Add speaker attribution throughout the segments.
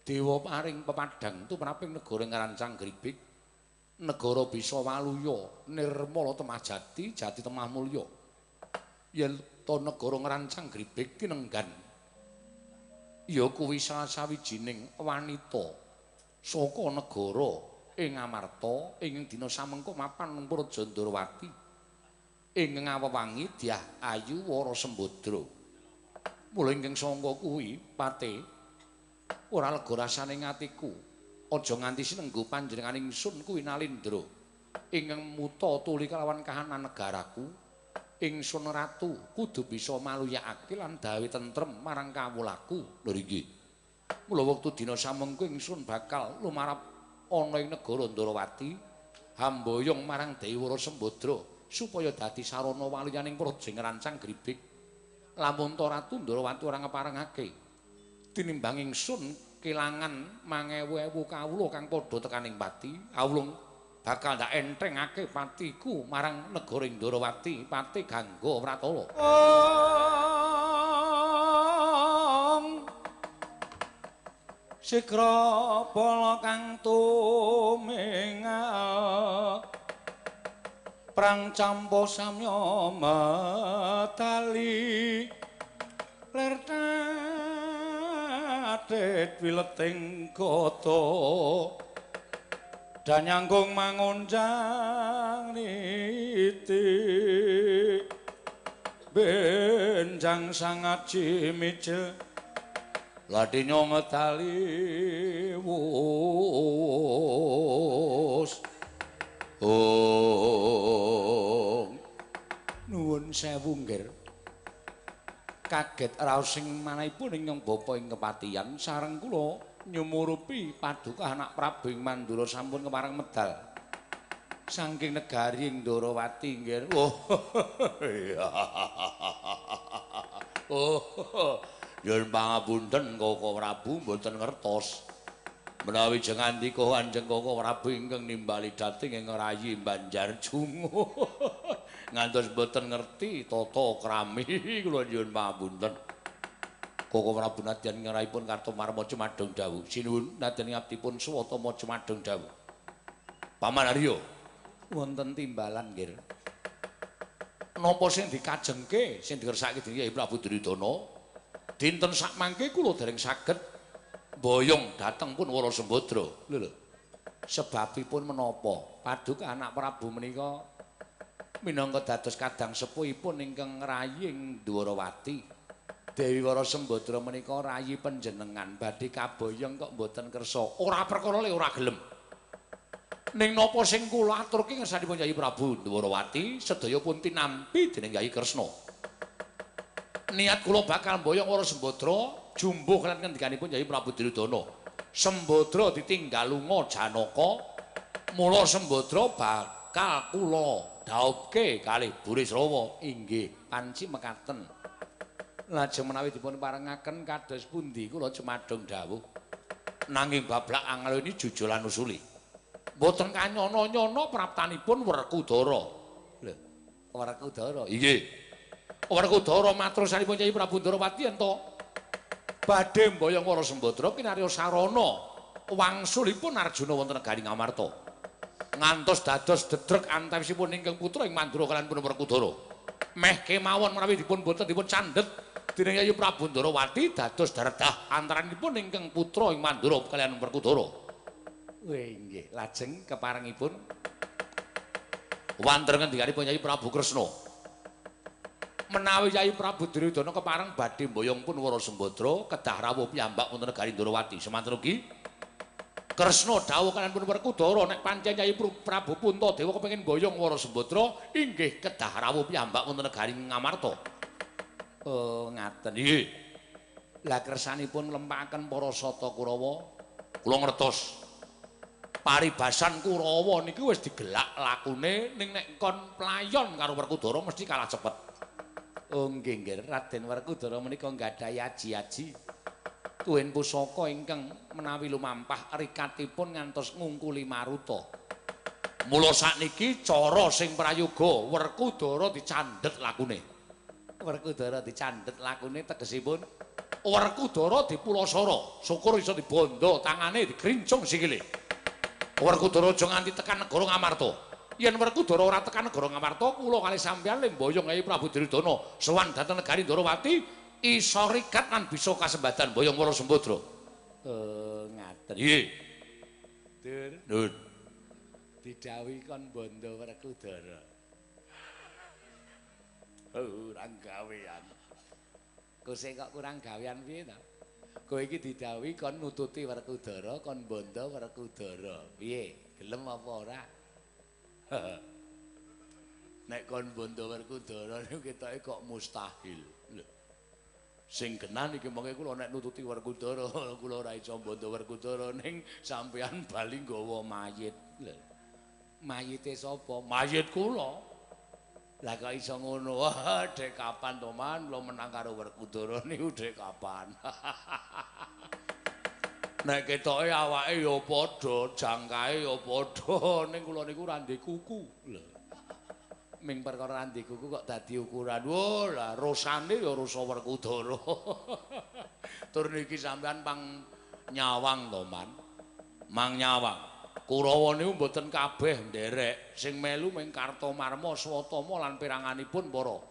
Speaker 1: Dewa paring pepadhang tumraping negara ngrancang gribik. Negara bisa waluya nirmala temah jati, jati temah mulya. Yen to negara ngrancang gribik kinenggan ya kuwi salah sawijining wanita saka negara ing Amarta ing dina samengko mapan ing Praja Ndorowati ing ngawewangi Dyah Ayu Wara Sembadra. Mula ingkang sangka kuwi pate ora lega rasane atiku. Aja nganti sinenggo panjenengan ingsun kuwi Nalindra ingkang muta tuli kalawan kahanan negaraku. Ingsun ratu kudu bisa maluyakake lan dawe tentrem marang kawulaku. Lho inggih. Mula wektu dina samengko ingsun bakal lumarap ana ing negara Ndorowati hamboyong marang Dewi Wara Sembadra supaya dadi sarana waluyaning praja ngrancang gribik. Lamun ta Ratu Ndorowati ora ngeparengake tinimbang ingsun kelangan mangewu-ewu kawula kang padha tekaning pati, awlung bakal ndak enthengake patiku marang negara Ndorowati, pati Gangga Pratala.
Speaker 2: Ong sikra bala kang tumingal prang campo samya metali lir tatit wileting gata danyangkung mangunjang niti benjang sangaji mijil ladinyo metali wus.
Speaker 1: Oh, nuwun sewu nggir. Kaget raos sing manahipun ingkang bapa ing kepatihan sareng kula nyumurupi paduka anak Prabu ing Mandura sampun kepareng medal saking negari ing Ndorowati nggir. Oh. Oh. Nyuwun pangapunten Koko Prabu mboten ngertos. Menawi jengandika Kanjeng Koko Prabu ingkang nimbali dhateng ing rayi Banjar Jungo. Ngantos mboten ngerti tata krami kula nyuwun pangapunten. Koko Prabu nadyan ngerahipun Kartomarma jumadung dawuh. Sinuwun nadyan ngabdipun Swatama jumadung dawuh. Paman Arya,
Speaker 2: wonten timbalan nggih.
Speaker 1: Napa sing dikajengke sing dikersake dening Kyai Prabu Duryudana? Dinten sakmangke kula dereng saged boyong dhateng pun Wara Sembadra.
Speaker 2: Lho lho. Sebabipun menapa? Paduka anak Prabu menika minangka dados kadang sepuhipun ingkang rayi ing Dwarawati. Dewi Wara Sembadra menika rayi panjenengan badhe kaboyong kok mboten kersa.
Speaker 1: Ora perkara le ora gelem. Ning napa sing kula aturke ngersanipun Kyai Prabu Dwarawati sedaya pun tinampi dening Kyai Kresna. Niat kula bakal mboyong Wara Sembadra jumbuh kalian ngendikanipun Kyai Prabu Duryudana. Sembadra ditinggal lunga Janaka, mula Sembadra bakal kula dhaupke kalih Burisrawa.
Speaker 2: Inggih, panci mekaten. Lajeng menawi dipun parengaken kados pundi kula jumadung dawuh.
Speaker 1: Nanging bablak angloni jujur lan usuli. Mboten kanyono-nyono praptanipun Werkudara.
Speaker 2: Lho, Werkudara.
Speaker 1: Inggih. Werkudara matur sanipun Kyai Prabu Ndorowati ento badhe mboyong Wara Sembadra kinarya sarana wangsulipun Arjuna wonten negari Ngamarta. Ngantos dados dedrek antawisipun ingkang putra ing Mandura kaliyan pun Werkudara. Meh kemawon menawi dipun boten dipun candhet dening Kyai Prabu Ndorowati dados daredah antaranipun ingkang putra ing Mandura kaliyan Werkudara.
Speaker 2: Weh inggih, lajeng keparengipun
Speaker 1: wonten ngendikanipun Kyai Prabu Kresna. Menawi Kyai Prabu Duryudana kepareng badhe mboyong pun Wara Sembadra kedah rawuh piyambak wonten negari Ndorowati. Semanten ugi Kresna dawuh kaliyan pun Werkudara nek pancen Kyai Prabu Puntadewa kepengin mboyong Wara Sembadra inggih kedah rawuh piyambak wonten negari Ngamarta.
Speaker 2: Oh, ngaten.
Speaker 1: Nggih.
Speaker 2: Lah kersanipun nglempakaken para sata Kurawa,
Speaker 1: kula ngertos. Paribasan Kurawa niki wis digelak lakune ning nek kon playon karo Werkudara mesti kalah cepet.
Speaker 2: Oh nggih nggih, Raden Werkudara menika nggadahi aji-aji tuwin pusaka ingkang menawi lumampah rikatipun ngantos ngungkuli maruta.
Speaker 1: Mula sakniki cara sing prayoga Werkudara dicandhet lakune.
Speaker 2: Werkudara dicandhet lakune tegesipun
Speaker 1: Werkudara dipulasara, syukur iso dibondo tangane digrincung sikile. Werkudara aja nganti tekan negara Ngamarta. Yen Werkudara ora tekan negara Ngamarta, kula kalih sampeyan le mboyong Kyai Prabu Duryudana sowan dhateng negari Ndorowati iso rikat lan bisa kasembadan mboyong Wara Sembadra.
Speaker 2: Ngaten.
Speaker 1: Nggih.
Speaker 2: Dur.
Speaker 1: Nun.
Speaker 2: Didhawuhi kon bondo Werkudara.
Speaker 1: Kurang gawean.
Speaker 2: Kose kok kurang gawean piye ta? Kowe iki didhawuhi kon nututi Werkudara, kon bondo Werkudara. Piye? Gelem apa ora?
Speaker 1: Nek kon bondo Werkudara niku ketoke kok mustahil. Lho. Sing genah niki mengke kula nek nututi Werkudara, kula ora iso bondo Werkudara ning sampeyan bali nggawa mayit. Lho.
Speaker 2: Mayite sapa?
Speaker 1: Mayit kula.
Speaker 2: Lah kok iso ngono?
Speaker 1: Wah, dek kapan to, Man? Kula menang karo Werkudara niku dek kapan? Nek ketoke awake ya padha, jangkae ya padha, ning kula niku ora ndek kuku.
Speaker 2: Lho. Ming perkara ra ndek kuku kok dadi ukuran.
Speaker 1: Wah, lah rosane ya rosa Werkudara. Tur niki sampean pang nyawang to, Man. Mang nyawang. Kurawa niku mboten kabeh nderek, sing melu ming Kartomarma, Swatama lan peranganipun para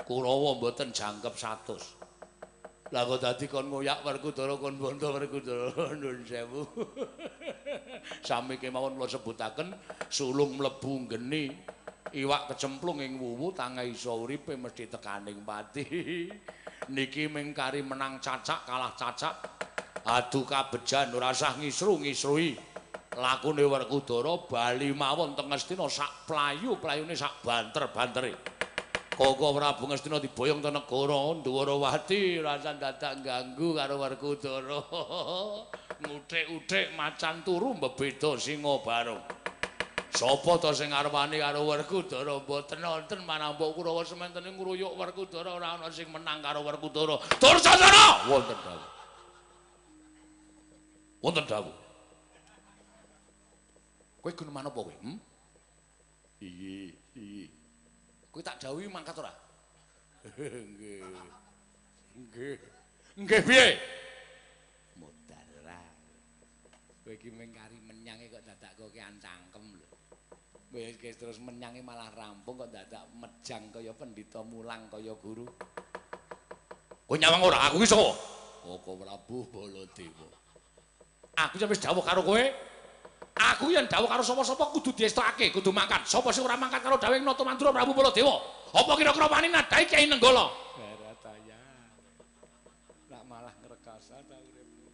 Speaker 1: Kurawa mboten jangkep 100. Lah kok dadi kon ngoyak Werkudara kon bondo Werkudara nuwun sewu. Sami kemawon kula sebutaken sulung mlebu geni, iwak kecemplung ing wuwu tangae iso uripe mesti tekaning pati. Niki ming kari menang cacak kalah cacak. Adu kabejan ora usah ngisru-ngisrui. Lakune Werkudara bali mawon teng Ngastina sak playu-playune sak banter-bantere. Koko Prabu Ngastina diboyong teng negara Ndwarawati rasa dadak ganggu karo Werkudara. Nguthik-uthik macan turu mbebeda singa bareng. Sapa to sing arwani karo Werkudara? Mboten wonten manambok Kurawa sementene ngruyuk Werkudara ora ana sing menang karo Werkudara. Dursasana wonten dawuh. Wonten dawuh. Kowe guneman apa kowe? Hm?
Speaker 2: Iya, iya.
Speaker 1: Kowe tak dawuhi mangkat ora?
Speaker 2: Nggih. Nggih.
Speaker 1: Nggih piye?
Speaker 2: Modal ora. Kowe iki mung kari menyange kok dadak kokean cangkem lho. Kowe wis terus menyange malah rampung kok dadak mejang kaya pendhita mulang kaya guru.
Speaker 1: Kowe nyawang ora? Aku ki sapa?
Speaker 2: Koko Prabu Baladewa.
Speaker 1: Aku wis dawuh karo kowe. Aku yen dawuh karo sapa-sapa kudu diestokake, kudu mangkat. Sapa sing ora mangkat karo dawuh Nata Mandura Prabu Baladewa? Apa kira-kira wani nadhahi Kyai Nenggala?
Speaker 2: Barataya. Lak malah ngrekasa ta uripmu.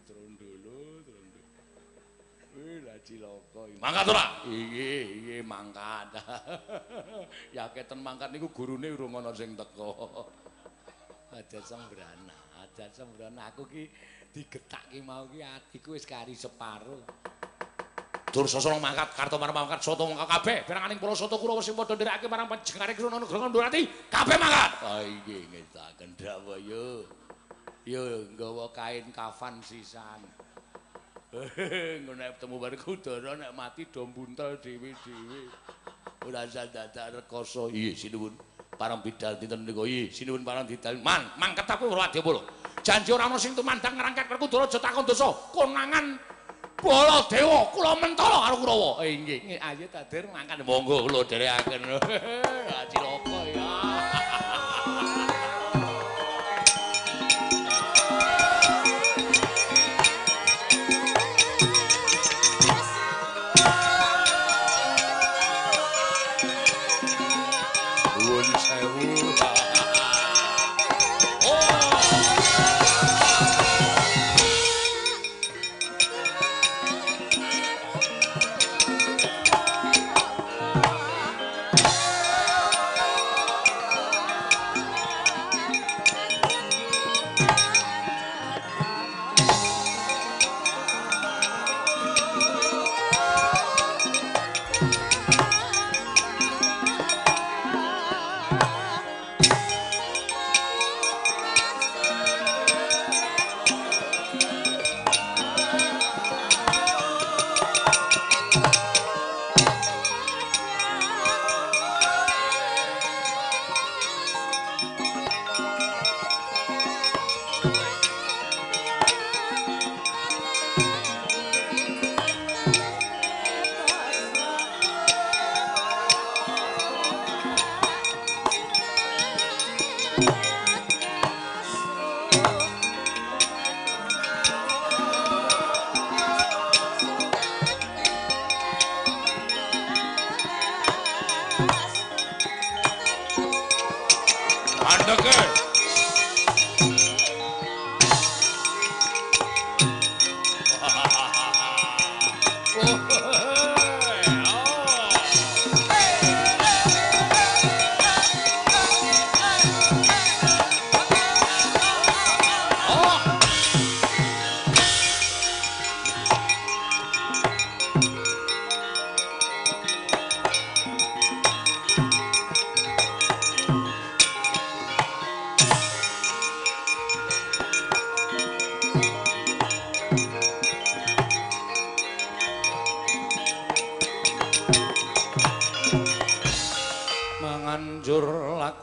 Speaker 2: Trondolo, trondolo. Wih, lah cilaka iki.
Speaker 1: Mangkat ora?
Speaker 2: Nggih, nggih mangkat. Yaketen mangkat niku gurune urung ana sing teko. Aja sembrana, aja sembrana. Aku ki digetaki mau ki atiku wis kari separo.
Speaker 1: Dursasana mangkat, Kartomarma mangkat, Soto mangkat kabeh. Peranganing para Soto Kurawa sing padha nderekake marang panjengare Krishna Nugraha Ndorati, kabeh mangkat.
Speaker 2: Ah nggih ngestaken dawuh yo. Yo nggawa kain kafan sisan. Engko nek ketemu Werkudara nek mati do mbuntel dhewe-dhewe. Ora usah dadak rekoso.
Speaker 1: Iya sinuwun parang bidal dinten menika. Iya sinuwun parang bidal. Man, mangkat aku ora Wadyabala. Janji ora ana sing tumandang ngrangkak Werkudara aja takon dosa. Konangan Baladewa kula mentala karo Kurawa.
Speaker 2: Nggih, ayo ta Dur mangkat.
Speaker 1: Monggo kula dherekaken. Cilaka ya. Nuwun sewu.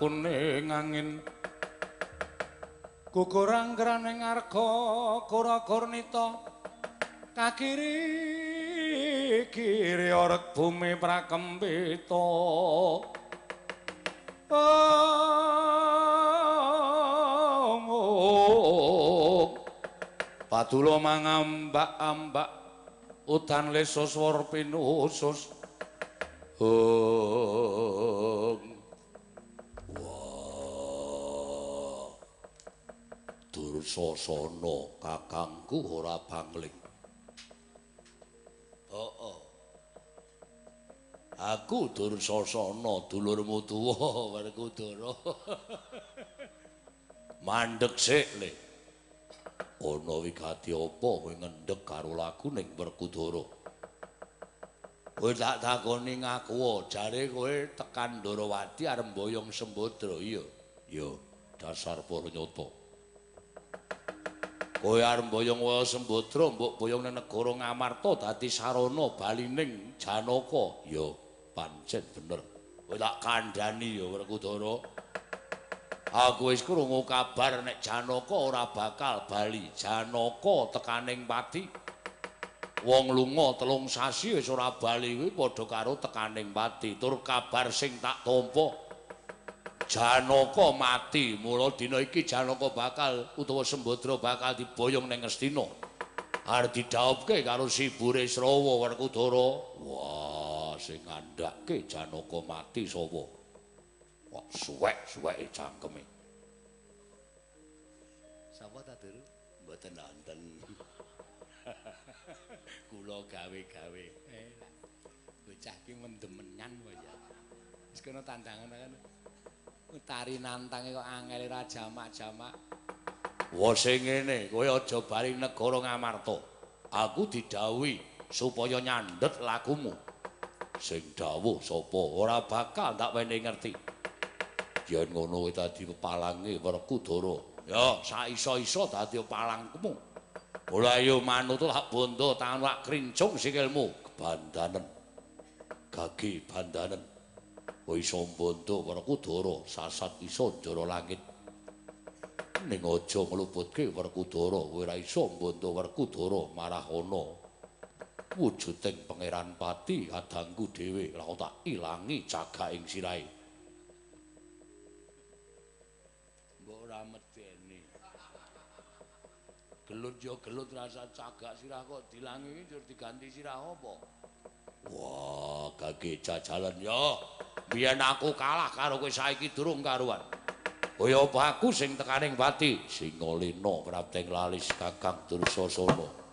Speaker 1: lakune ngangin gugur anggraning arga kura-kurnita kakiri kiri orek bumi prakempita. Padula mangambak-ambak udan lesus swara pinusus. Wah. Dursasana kakangku ora bangling. Heeh. Aku Dursasana dulurmu tuwa Werkudara. Mandheg sik le. Ana wigati apa kowe ngendheg karo lakuning Werkudara? Kowe tak takoni ngaku, jare kowe tekan Ndorowati arep mboyong Sembadra, iya? Ya, dasar para nyata. Kowe arep mboyong Sembadra, mbok boyong nang negara Ngamarta dadi sarana balining Janaka. Ya, pancen bener. Kowe tak kandhani ya Werkudara. Aku wis krungu kabar nek Janaka ora bakal bali. Janaka tekaning pati. Wong lunga 3 sasi wis ora bali kuwi padha karo tekaning pati. Tur kabar sing tak tampa Janaka mati. Mula dina iki Janaka bakal utawa Sembadra bakal diboyong ning Ngastina. Arep didhaupke karo si Burisrawa Werkudara. Wah, sing ngandhake Janaka mati sapa? Kok suwek-suweke cangkeme. Sapa ta, Dur? Mboten nonton. Kula gawe-gawe. Bocah ki mendemenan wae ya. Wis kena tandangan kan. Tari nantange kok angel ora jamak-jamak. Wah sing ngene, kowe aja bali negara Ngamarta. Aku didhawuhi supaya nyandhet lakumu. Sing dawuh sapa ora bakal tak wenehi ngerti. Yen ngono kowe dadi pepalange Werkudara. Ya, saiso-iso dadi palangmu. Ora ayo manut lak bondo tangan lak krincung sikilmu bandanen. Gage bandanen. Kowe iso bondo Werkudara sasat iso njara langit. Ning aja ngluputke Werkudara, kowe ora iso bondo Werkudara marah ana wujuding Pangeran Pati kadangku dhewe lha tak ilangi cagak ing sirahe. Mbok ora medeni. Gelut ya gelut rasa cagak sirah kok dilangi njur diganti sirah apa? Wah, gage jajalan ya. Biyen aku kalah karo kowe saiki durung karuan. Kaya apa aku sing tekaning pati? Singalena prapteng lalis Kakang Dursasana.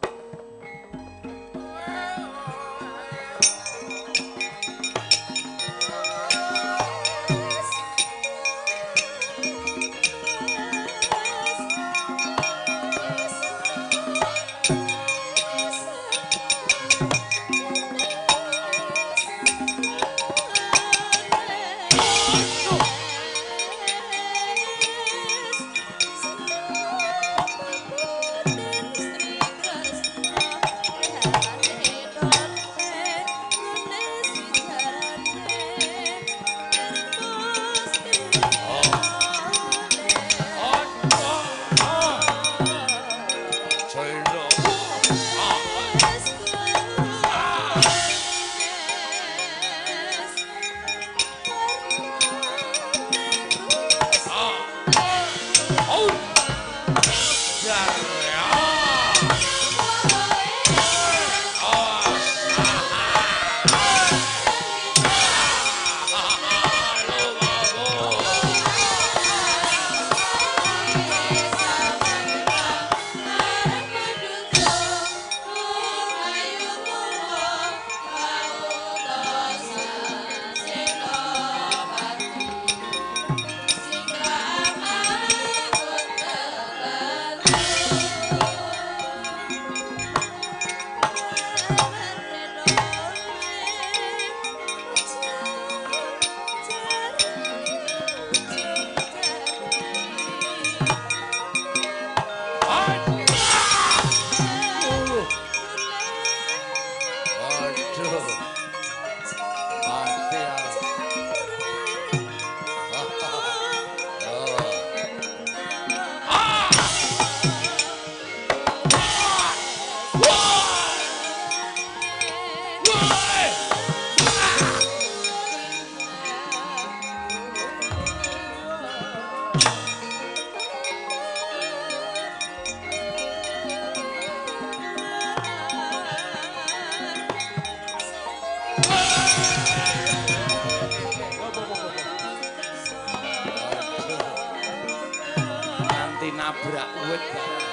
Speaker 2: Nabrak wit barang.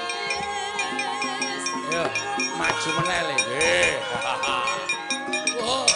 Speaker 2: Ayo maju meneh le. Nggih. Oh.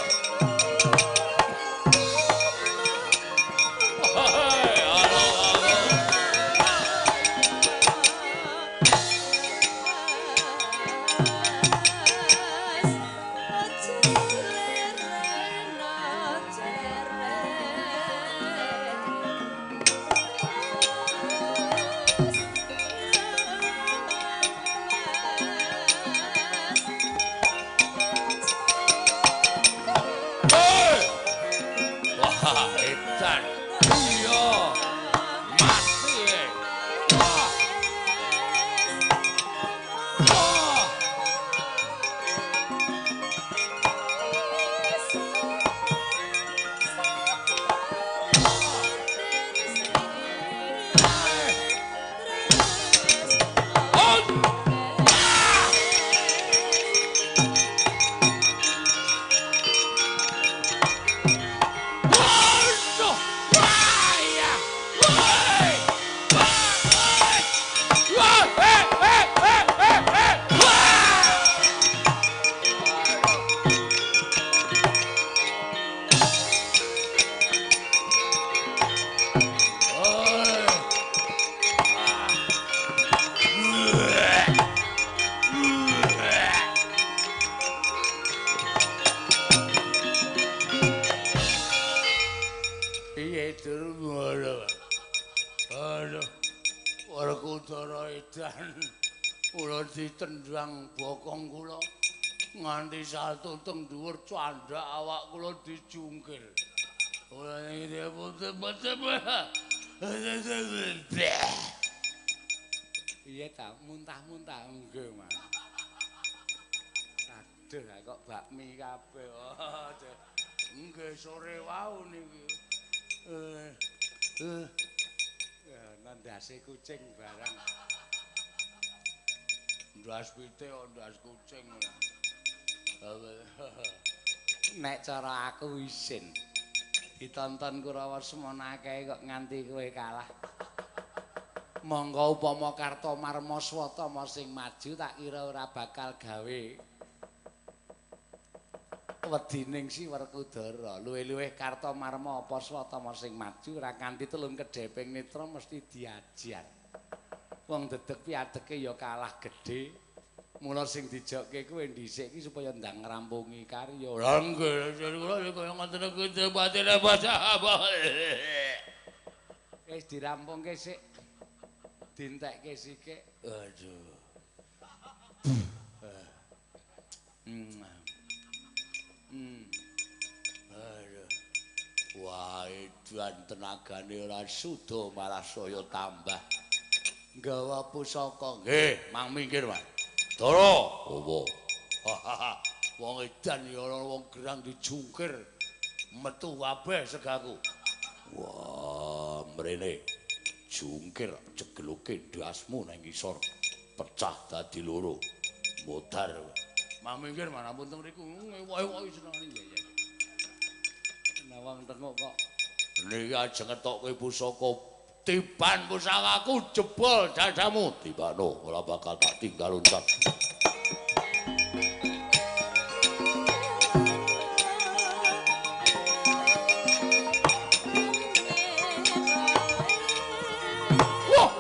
Speaker 2: Ditendang bokong kula nganti salto teng dhuwur candhak awak kula dijungkir. Kula niki piye ta muntah-muntah nggih Mas. Aduh kok bakmi kabeh. Nggih sore wau niki. Nandase kucing barang. Ndas pitik kok ndas kucing. Nek cara aku isin. Ditonton Kurawa semono akeh kok nganti kowe kalah. Monggo upama Kartomarma Swatama sing maju tak kira ora bakal gawe wedining si Werkudara. Luwih-luwih Kartomarma apa Swatama sing maju ora kanthi telung kedheping netra mesti diajar. Wong dedeg piadeke ya kalah gedhe. Mula sing dijokke kuwi dhisik iki supaya ndang ngrampungi karya. Lha nggih, kula kaya ngoten iki batine baca. Wis dirampungke sik. Dientekke sithik. Aduh. Aduh. Wah, edan tenagane ora suda malah saya tambah. Nggawa pusaka. Nggih, mang minggir, Mas. Dara, opo? Wong edan ya ana wong gerang dijungkir. Metu kabeh segaku. Wah, mrene. Jungkir jegeluke ndasmu nang ngisor. Pecah dadi loro. Modar. Mang minggir, Mas, ampun teng mriku. Ewok-ewok senengane. Iya, iya. Nawang tengok kok. Niki ajeng ngetokke pusaka. Tiban pusakaku jebol dadamu. Tibano ora bakal tak tinggal loncat. Wah!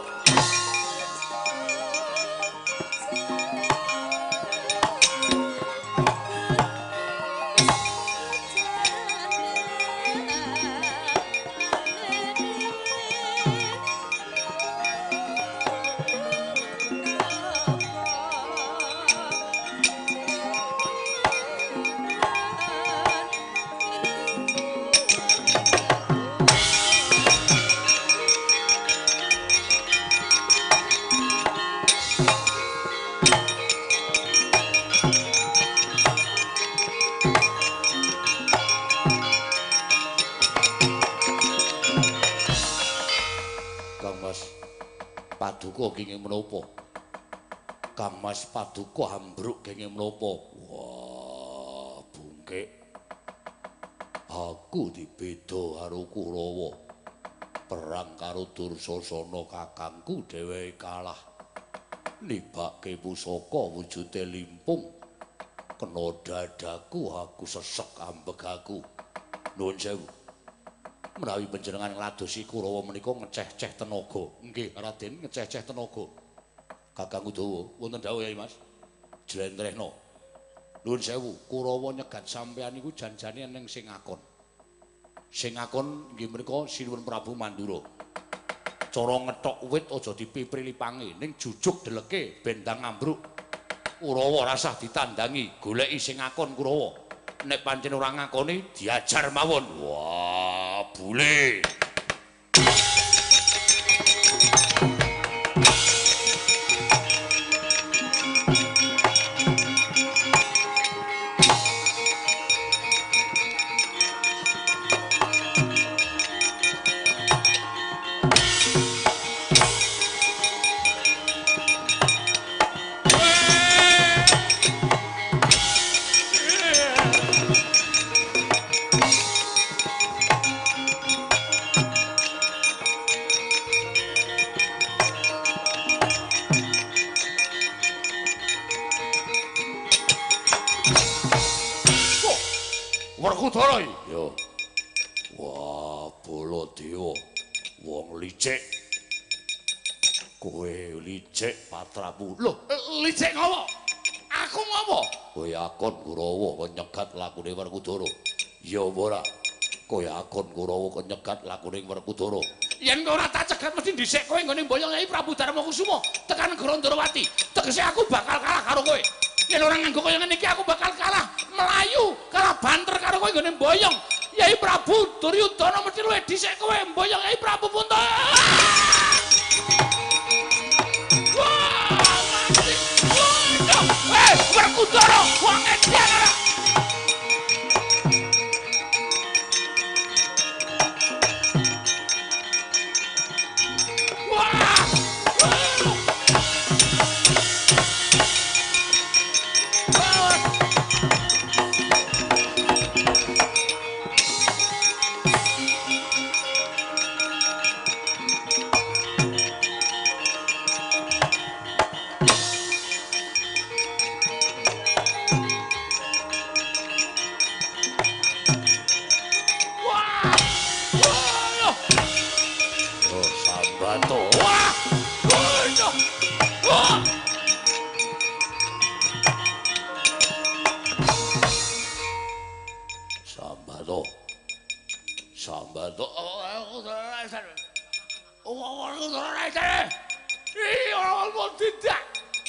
Speaker 2: Paduka kenging menapa? Kang Mas Paduka ambruk kenging menapa? Wah, bungkik. Aku dibeda karo Kurawa. Perang karo Dursasana kakangku dheweke kalah.
Speaker 1: Nibake pusaka wujude limpung. Kena dadaku aku sesek ambek aku. Nuwun sewu. Menawi panjenengan ngladosi Kurawa menika ngeceh-ceh tenaga. Nggih, Raden, ngeceh-ceh tenaga. Kakang Udawa, wonten dawuh Yai Mas. Jlentrehno. Nuwun sewu, Kurawa nyegat sampeyan niku janjane eneng sing ngakon. Sing ngakon inggih menika Sinuwun Prabu Mandura. Cara ngethok wit aja dipiprilipange, ning jujuk deleke ben ndang ngambruk. Kurawa rasah ditandangi, goleki sing ngakon Kurawa. Nek pancen ora ngakoni diajar mawon. Wah, bule. Werkudara iki. Ya. Wah, Baladewa wong licik. Kowe licik patramu. Lho, licik ngopo? Aku ngopo? Kowe akon Kurawa kon nyegat lakune Werkudara. Ya ora. Kowe akon Kurawa kon nyegat lakune Werkudara. Yen kowe ora tak cegat mesti dhisik kowe nggone mboyong Kyai Prabu Darmakusuma tekan negara Ndrawati. Tegese aku bakal kalah karo kowe. Yen ora nganggo kaya ngene iki aku bakal kalah mlayu, kalah banter karo kowe nggone mboyong Yai Prabu Duryudana mesti luwih dhisik kowe mboyong Yai Prabu Punta. Wah, mati. Waduh, Werkudara wong edan ora.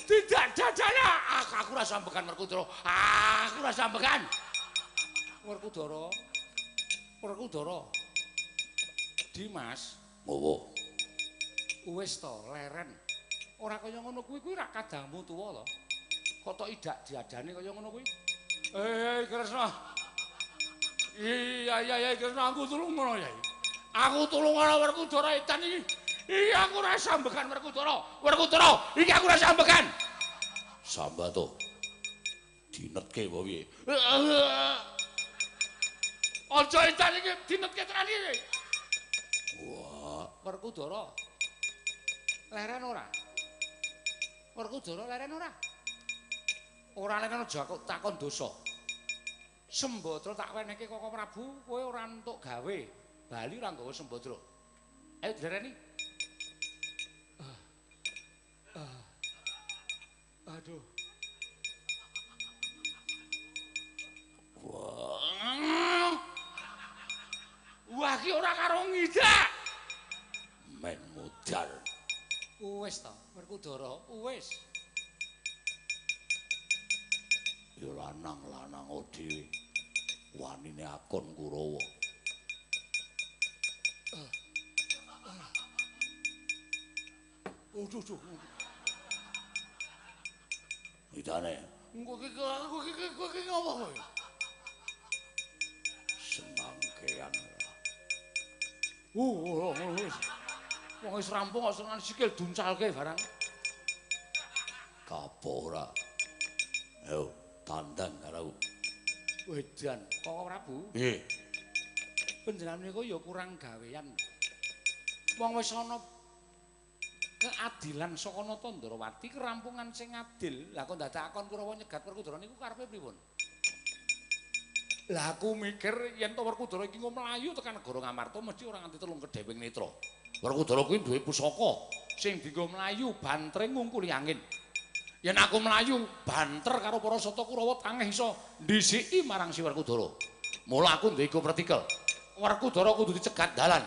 Speaker 1: Tidak dadana. Aku ora sambegan Werkudara. Aku ora sambegan. Werkudara. Werkudara. Dimas, ngowo. Wis to, leren. Ora kaya ngono kuwi, kuwi rak kadangmu tuwa to. Kok tok idak diadane kaya ngono kuwi? Kresna. Iya, iya, Kresna, aku tulung ngono ya. Aku tulung ana Werkudara edan iki. Iki aku ora sambegan Werkudara. Werkudara, iki aku ora sambegan. Sambato. Dinetke apa piye? Aja edan iki dinetke tenan iki. Wah, Werkudara. Leren ora? Werkudara leren ora? Ora leren aja aku takon dosa. Sembadra tak wenehke Koko Prabu, kowe ora entuk gawe. Bali ora nggawa Sembadra. Ayo dilereni. Aduh. Wah. Wah, ki ora karo ngidak. Men modal. Wis to, Werkudara, wis. Ya lanang-lanang dhewe. Wanine akon Kurawa. Aduh, duh. Idane. Engko iki kowe iki ngopo kowe? Semangkean. Wis. Wong wis rampung kok senengan sikil duncalke barang. Kapok ora. Ayo tandang karo aku. Wedan, Koko Prabu. Nggih. Panjenengan niku ya kurang gawean. Wong wis ana Keadilan saka Nata Ndrawati kerampungan sing adil. Lah kok dadak akon Kurawa nyegat Werkudara niku karepe pripun? Lah aku mikir yen to Werkudara iki mlayu tekan negara Ngamarta mesti ora nganti telung kedhewing netra. Werkudara kuwi duwe pusaka sing dienggo mlayu bantre ngungkuli angin. Yen aku mlayu banter karo para sata Kurawa tangeh iso ndhisiki marang si Werkudara. Mula aku duwe pretikel. Werkudara kudu dicegat dalan.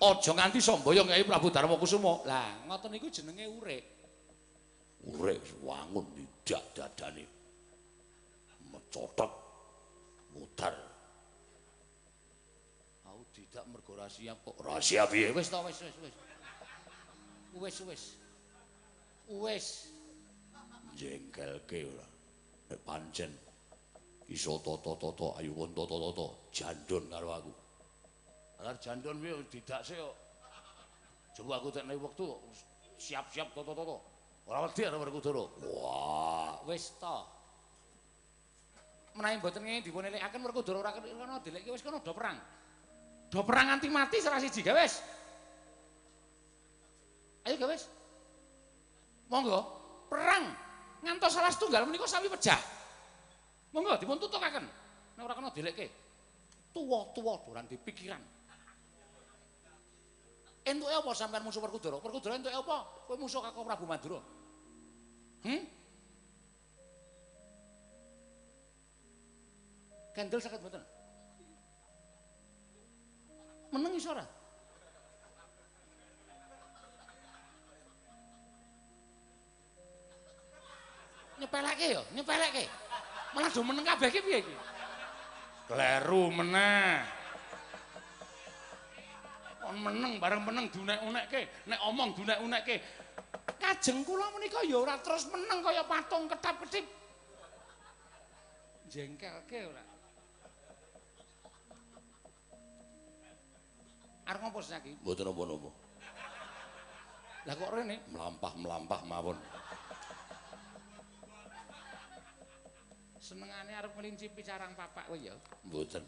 Speaker 1: Aja nganti sambayang Kyai Prabu Darma Kusuma. Lah, ngoten niku jenenge urip.
Speaker 2: Urip wangun didak dadane. Mecotot mutar.
Speaker 1: Aku didak mergo ora siap kok.
Speaker 2: Ora siap piye?
Speaker 1: Wis to, wis wis wis. Wis wis. Wis.
Speaker 2: Jengkelke ora. Nek pancen iso toto-toto ayo kon toto-toto jandon karo aku.
Speaker 1: Alar jandon piye didak sik kok. Coba aku tekne wektu siap-siap toto-toto. Ora wedi karo Werkudara.
Speaker 2: Wah,
Speaker 1: wis to. Menawi mboten ngene dipun elekaken Werkudara ora kena dilekke wis kono do perang. Do perang nganti mati salah siji gawe wis. Ayo gawe wis. Monggo perang ngantos salah setunggal menika sami pejah. Monggo dipun tutukaken. Nek ora kena dilekke. Tuwa-tuwa doran dipikiran. Entuke apa sampean musuh Werkudara? Werkudara entuke apa? Kowe musuh Kakang Prabu Mandura. Kendel saged mboten? Meneng iso ora? Nyepeleke ya, nyepeleke. Malah do meneng kabeh iki piye iki?
Speaker 2: Kleru meneh.
Speaker 1: Kon meneng bareng meneng diunek-unekke, nek omong diunek-unekke. Kajeng kula menika ya ora terus meneng kaya patung ketap-ketip. Jengkelke ora. Arep ngopo saiki?
Speaker 2: Mboten napa-napa.
Speaker 1: Lah kok rene
Speaker 2: mlampah-mlampah mawon.
Speaker 1: Senengane arep ngelincipi carang papak kowe ya?
Speaker 2: Mboten.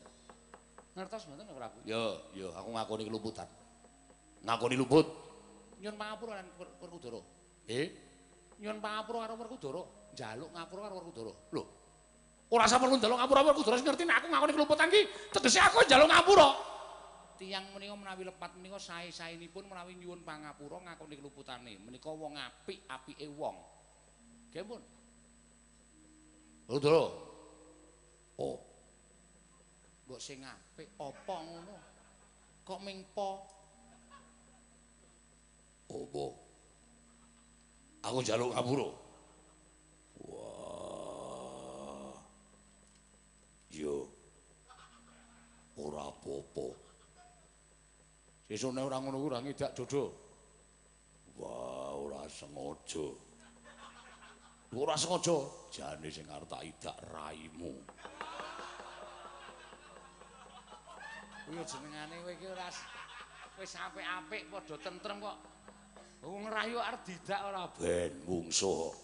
Speaker 1: Ngertos mboten Prabu?
Speaker 2: Ya, ya aku ngakoni keluputan. Ngakoni luput.
Speaker 1: Nyun pangapura lan Werkudara. Nyun pangapura karo Werkudara, njaluk ngapura karo Werkudara.
Speaker 2: Lho.
Speaker 1: Ora usah perlu njaluk ngapura Werkudara sing ngerti nek aku ngakoni keluputan ki tegese aku njaluk ngapura. Tiyang menika menawi lepat menika sae-saenipun menawi nyuwun pangapura ngakoni keluputane. Menika wong apik, apike wong. Nggih pun.
Speaker 2: Werkudara. Oh.
Speaker 1: Mbok sing apik apa ngono? Kok ming po?
Speaker 2: Apa? Aku njaluk ngapura. Wah. Yo. Ora apa-apa.
Speaker 1: Sesuk nek ora ngono kuwi ora ngidak dodo.
Speaker 2: Wah, ora sengaja. Ora sengaja, jane sing arep tak idak raimu.
Speaker 1: Kuwi jenengane kowe iki ora wis apik-apik padha tentrem kok. Wong ngrayu arep didak ora
Speaker 2: ben mungsuh.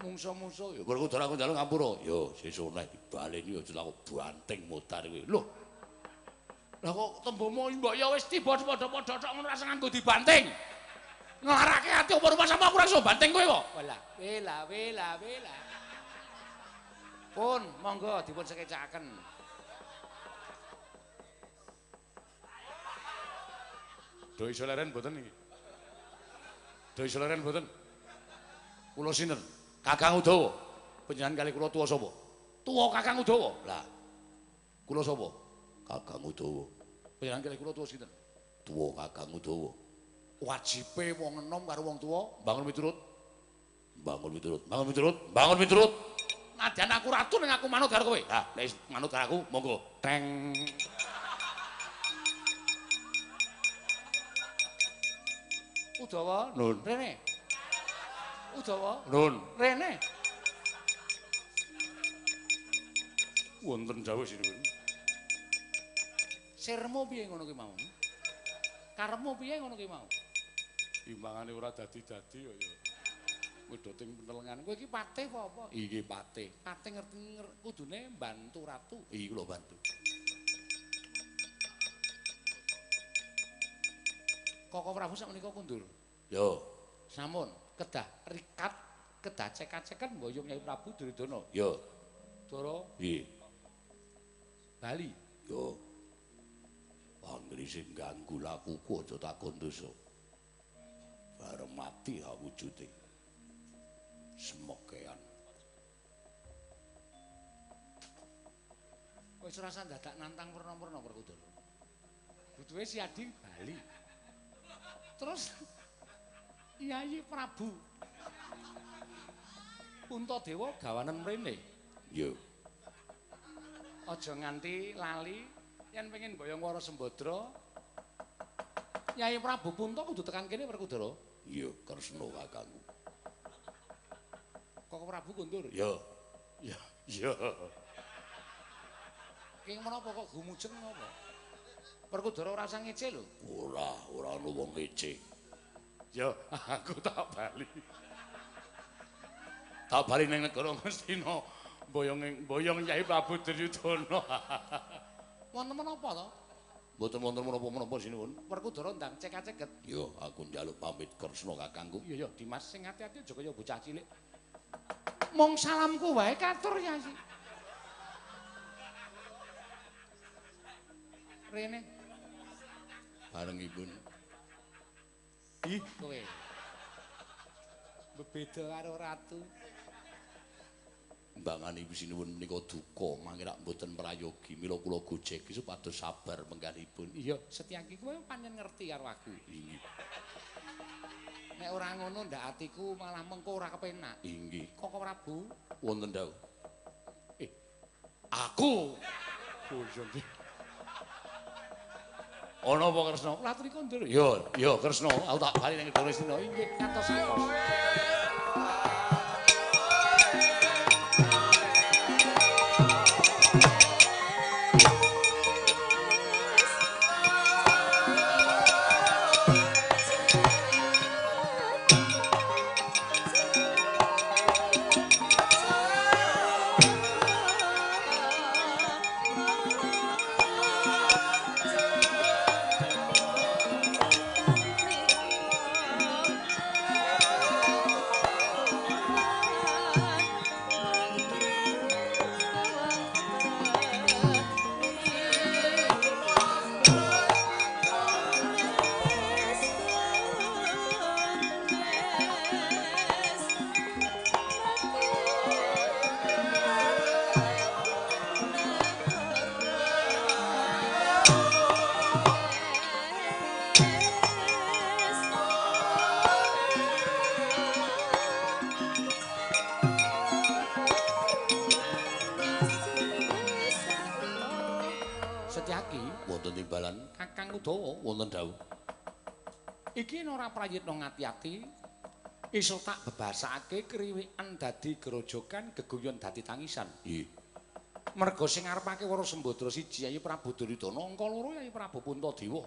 Speaker 1: Mungsuh-mungsuh
Speaker 2: ya Werkudara aku njaluk ngapura. Ya sesuk nek dibaleni aja aku banting mutar kowe.
Speaker 1: Lho. Lah kok tembungmu mbok ya wis tiba padha-padha tok ngono rasa nganggo dibanting. Nglarake ati apa rumah sama aku ora iso banting kowe kok. Walah, wela wela wela. Pun monggo dipun sekecakaken.
Speaker 2: Do iso leren mboten iki? Do iso leren mboten? Kula sinten? Kakang Udawa.
Speaker 1: Panjenengan kali kula tuwa sapa? Tuwa Kakang Udawa.
Speaker 2: Lah. Kula sapa? Kakang Udawa.
Speaker 1: Panjenengan kali kula tuwa sinten?
Speaker 2: Tuwa Kakang Udawa.
Speaker 1: Wajibe wong enom karo wong tuwa bangun miturut.
Speaker 2: Bangun miturut. Bangun miturut. Bangun miturut.
Speaker 1: Nadyan aku ratu ning aku manut karo kowe.
Speaker 2: Lah, nek manut karo aku monggo.
Speaker 1: Teng. Udawa,
Speaker 2: Nun.
Speaker 1: Rene. Udawa,
Speaker 2: Nun.
Speaker 1: Rene.
Speaker 2: Wonten dawuh sinuwun.
Speaker 1: Sirmu piye ngono ki mau? Karepmu piye ngono ki mau?
Speaker 2: Timbangane ora dadi-dadi kok ya.
Speaker 1: Wedoting pentelengan. Kowe iki patih apa apa?
Speaker 2: Iki patih.
Speaker 1: Patih ngerti kudune mbantu ratu.
Speaker 2: Iki kula bantu.
Speaker 1: Koko Prabu sak menika kundur.
Speaker 2: Yo,
Speaker 1: Sampun, kedah rikat, kedah cek-cekan mboyong Kyai Prabu Duryudana.
Speaker 2: Ya.
Speaker 1: Dara.
Speaker 2: Nggih.
Speaker 1: Bali.
Speaker 2: Yo. Anggere sing ganggu lakuku aja takon dosa. Bareng mati awujude. Semokean.
Speaker 1: Wis ora usah dadak nantang werna-werna Werkudara. Butuhe si Adi bali. Terus Yayi Prabu Puntadewa gawanen mrene.
Speaker 2: Iya.
Speaker 1: Aja nganti lali yen pengen boyong Wara Sembadra. Yayi Prabu Punta kudu tekan kene Werkudara.
Speaker 2: Iya, Kresna kakangku.
Speaker 1: Kok Prabu kondur?
Speaker 2: Iya. Iya, iya.
Speaker 1: King menapa kok gumujeng apa? Werkudara ora usah ngece lho.
Speaker 2: Ora, ora ono wong ngece.
Speaker 1: Ya, aku tak bali. Tak bali ning negara Ngastina, boyong Kyai Prabu Duryudana. Wonten menapa to?
Speaker 2: Mboten wonten menapa-menapa sinuwun.
Speaker 1: Werkudara ndang cek-ceket.
Speaker 2: Ya, aku njaluk pamit Kresna kakangku.
Speaker 1: Iya, ya, Dimas sing ati-ati aja kaya bocah cilik. Mung salamku wae katur ya. Rene.
Speaker 2: Barengipun.
Speaker 1: Ih, kowe. Bebeda karo ratu.
Speaker 2: Mbangane ibu sinuwun menika duka mangke rak mboten prayogi mila kula gojeki supados sabar menggalipun.
Speaker 1: Iya, Setyaki kowe pancen ngerti karo aku.
Speaker 2: Inggih.
Speaker 1: Nek ora ngono ndak atiku malah mengko ora kepenak.
Speaker 2: Inggih.
Speaker 1: Koko Prabu
Speaker 2: wonten dawuh.
Speaker 1: Aku. Bojo.
Speaker 2: Ana apa Kresna?
Speaker 1: Latri kondur.
Speaker 2: Ya, ya Kresna, aku tak bali ning negara Ngastina.
Speaker 1: Inggih, katos-katos. Kakang Udawa
Speaker 2: wonten dawuh.
Speaker 1: Iki ora prayitna ngati-ati iso tak bebasake kriwikan dadi grojogan geguyon dadi tangisan.
Speaker 2: Nggih.
Speaker 1: Merga sing ngarepake Wara Sembadra siji Yayi Prabu Duryudana, angka loro Yayi Prabu Puntadewa.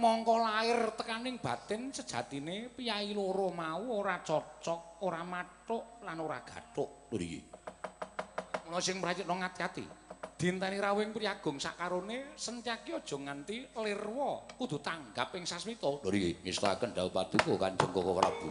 Speaker 1: Mongko lair tekaning batin sejatine piyayi loro mau ora cocok, ora mathuk lan ora gathuk.
Speaker 2: Lho iki.
Speaker 1: Mula sing prayitna ngati-ati. Dinteni rawuhing priyagung sakarone Setyaki aja nganti lirwa kudu tanggap ing sasmita.
Speaker 2: Lho iki ngestakaken dawuh paduka Kanjeng Koko Prabu.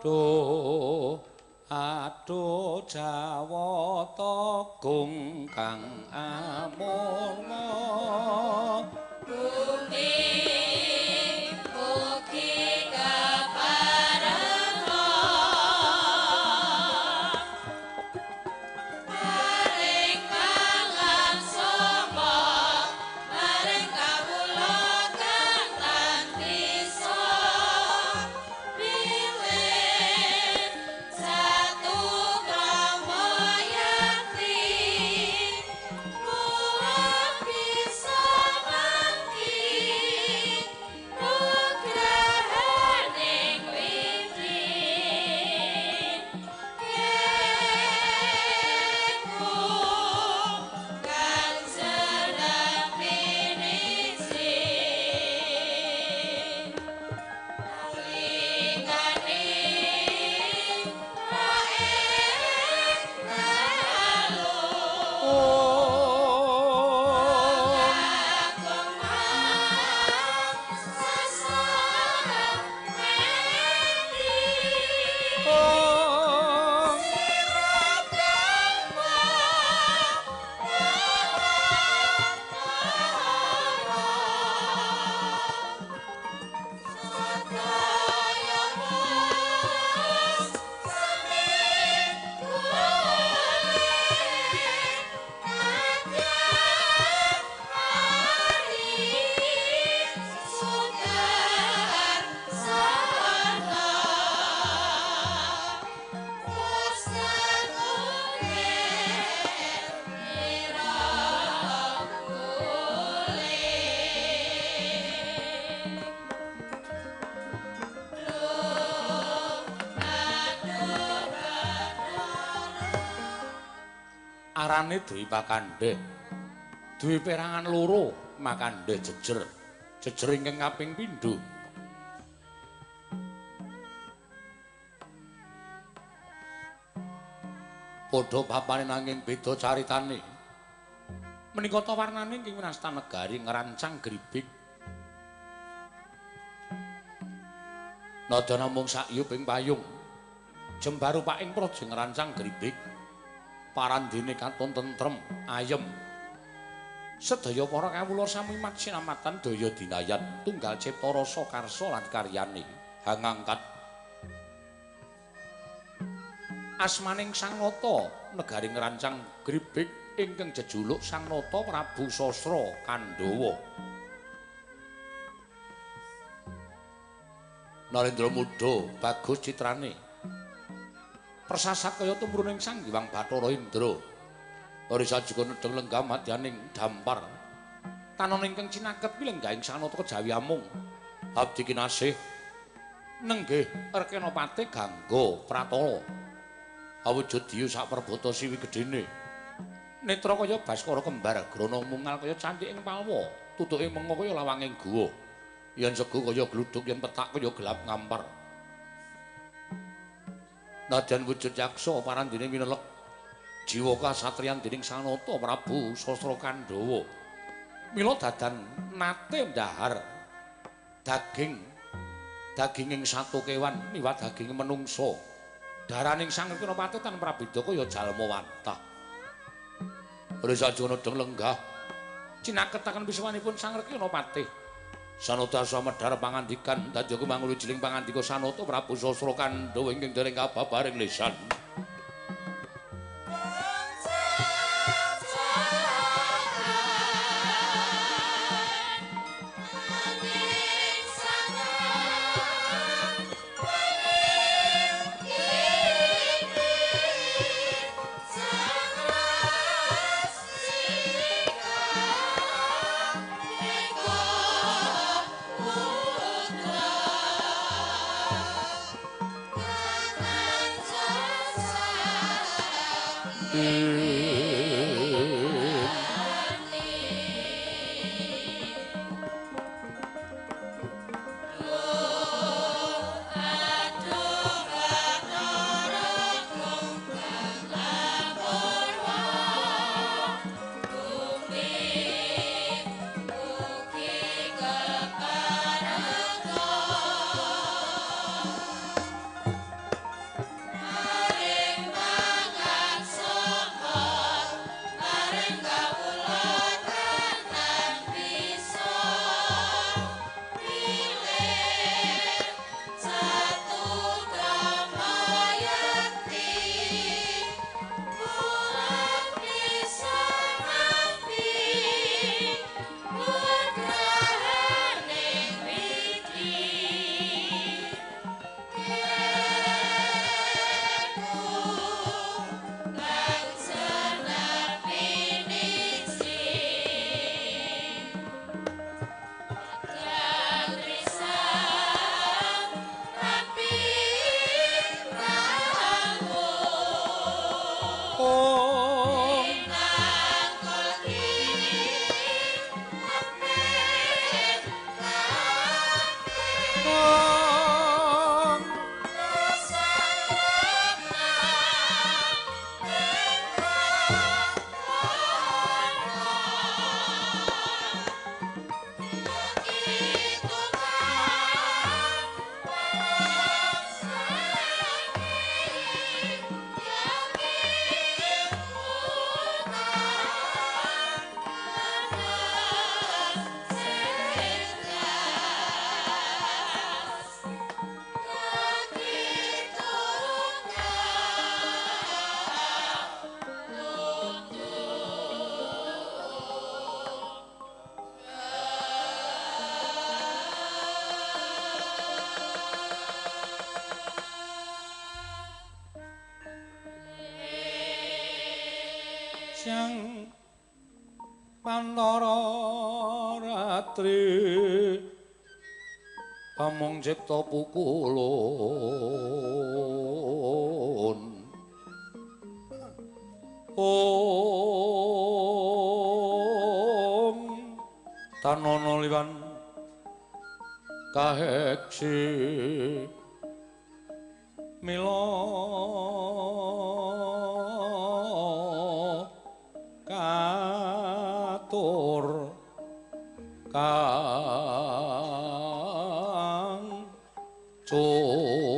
Speaker 2: Aduh aduh Jawata gung kang amurma
Speaker 3: bumi ugi keparenga paring mangan soma maring kawula kang tan bisa bilih satu krama yakti muwah bisa mangki nugrahaning widi keku kang seneng pinisi nalikane rae dalu kakung sasameti sira brahma sadaya wus sami golek nadyan ari Sudarsana
Speaker 2: Arane Dwi Pakandhe. Dwi perangan loro, Makandhe jejer. Jejer ingkang kaping pindho. Padha papane nanging beda caritane. Menika ta warnane ing winastan negari ngrancang gribik. Nada namung sakyup ing payung. Jembar rupaking praja ngrancang gribik. Parandene katon tentrem, ayem. Sedaya para kawula sami sinamatan daya dinayan tunggal cipta rasa karsa lan karyane hangangkat. Asmaning Sang Nata negari ngrancang gribik ingkang jejuluk Sang Nata Prabu Sasra Kandhawa. Narendra muda bagus citrane. Persasat kaya tumruning Sang Hyang Bathara Indra. Risa juga nedheng lenggah madyaning dampar. Tanon ingkang cinaket pilenggahing Sang Nata kejawi amung. Abdi kinasih nenggih Rekenapati Gangga Pratala. Awujud diyu sak perbata siwi gedene. Netra kaya Baskara kembar, grana mungal kaya cantik ing palwa, tutuke menga kaya lawanging guwa. Yen sego kaya gluduk, yen petak kaya gelap ngampar. Nadyan wujud yaksa parandene minelek jiwa kasatriyan dening Sang Nata Prabu Sasra Kandhawa. Mila dadan nate ndahar daging daginging satu kewan miwah daging menungsa. Daraning Sang Rekenapati tan prabeda kaya jalma wantah. Risa jana deng lenggah cinaketaken pisuwanipun Sang Rekenapati. Sanata samedhar pangandikan dadi mangulu jeling pangandika Sanata Prabu Sasra Kandhawa ingkang dereng kababaring lisan.
Speaker 1: Siang pantara ratri pamong cipta pukulun. Om tanono liwan kaheksi mila katur kang cun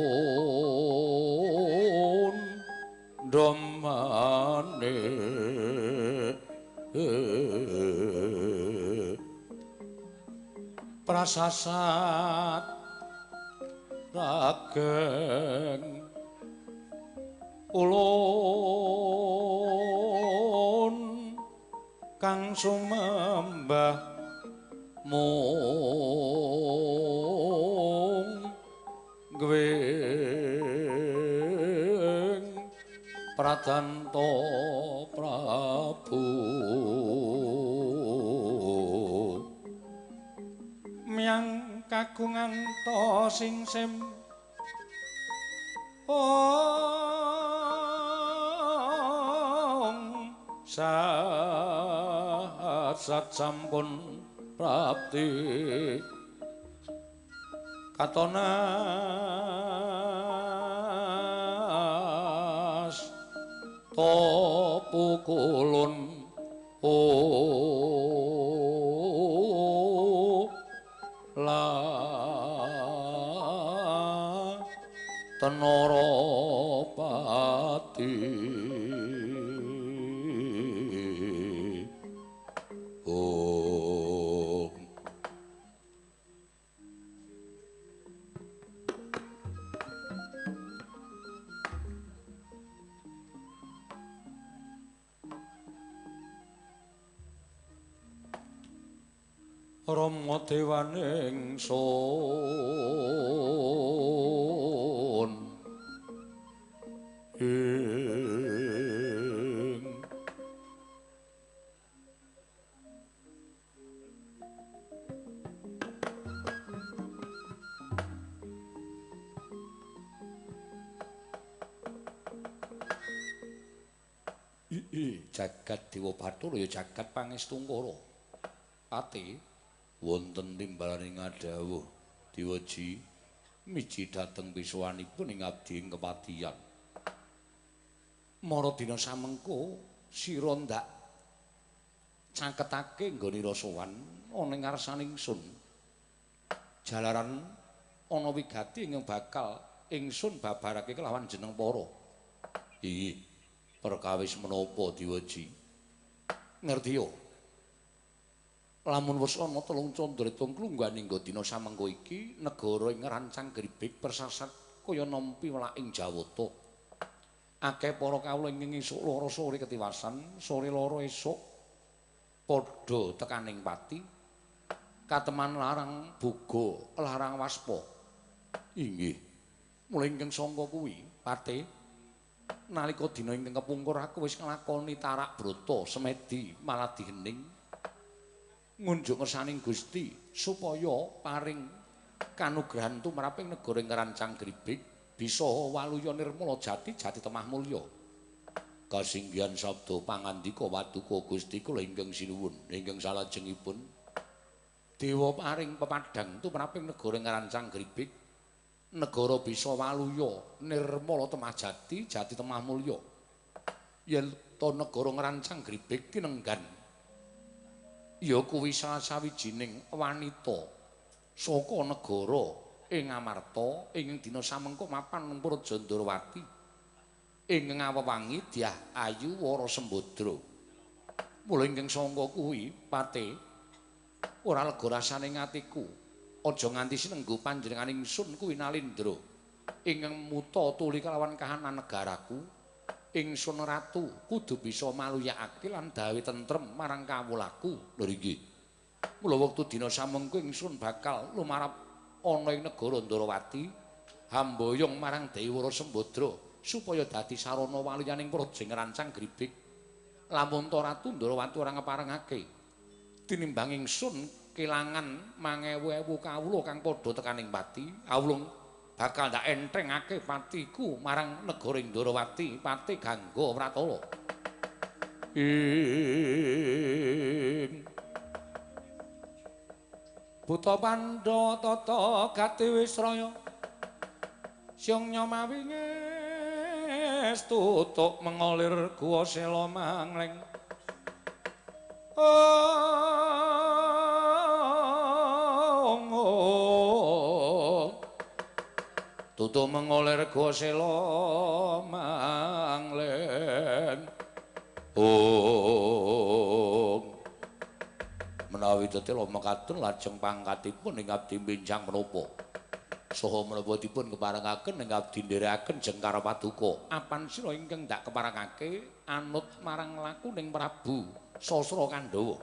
Speaker 1: domane prasasat rageng ulun kang sumembah mung gwing Pradanta Prabu miyang kagungan ta singsem ong sat sampun prapti katonas ta pukulun o la tenara pati. Om. Rama dewaning sun ing jagat Dewa Bathara ya jagat Pangestungkara. Pati wonten timbalaning ngadhawuh Dewaji miji dhateng pisuwanipun ing abdi ing kepatihan. Mara dina samengko sira ndak caketake nggonira sowan ana ing ngarsaning ingsun. Jalaran ana wigati ingkang bakal ingsun babarake kelawan jeneng para. Inggih, perkawis menapa Dewaji? Ngertiya? Lamun wis ana telung candra klungguhan hingga dina samengko iki negara ing ngrancang gribik persasat kaya nampi welaking Jawata. Akeh para kawula ing esuk loro sore ketiwasan, sore loro esuk padha tekaning pati kateman larang boga, larang waspa. Inggih. Mula ingkang sangka kuwi, Pate, nalika dina ingkang kepungkur aku wis nglakoni tarak brata semedi maladi hening ngunjuk ngersaning Gusti supaya paring kanugrahan tumraping negara ing ngrancang gribik bisa waluya nirmala jati jati temah mulya. Kasinggihan sabda pangandika paduka Gusti kula ingkang sinuwun ingkang salajengipun dewa paring pepadhang tumraping negara ing ngrancang gribik negara bisa waluya nirmala temah jati jati temah mulya. Yen to negara ngrancang gribik kinenggan ya kuwi salah sawijining wanita saka negara ing Amarta ing dina samengko mapan ing Praja Ndorowati ing ngawewangi Dyah Ayu Wara Sembadra. Mula ingkang sangka kuwi Pate ora lega rasane atiku aja nganti sinenggo panjenengan ingsun kuwi Nalindra ingkang muta tuli kelawan kahanan negaraku. Ingsun ratu kudu bisa maluyakake lan dawe tentrem marang kawulaku. Lho inggih. Mula wektu dina samengko ingsun bakal lumarap ana ing negara Ndorowati hamboyong marang Dewi Wara Sembadra supaya dadi sarana waluyaning praja ngrancang gribik. Lamun ta Ratu Ndorowati ora ngeparengake tinimbang ingsun kelangan mangewu-ewu kawula kang padha tekaning pati, awulung bakal ndak enthengake patiku marang negara Ndorowati, pati Gangga Pratala. Ing Buta Pandhawa tata gati wisraya syung nyomawi ngestutuk mengolir guwa sela mangleng. Tutuk mengolir guwa sela mangleng. Menawi tetela mekaten lajeng pangkatipun ing abdi benjang menapa saha menapa dipun keparengaken ing abdi nderekaken jengkar paduka. Apan sira ingkang dak keparengake anut marang lakuning Prabu Sasra Kandhawa.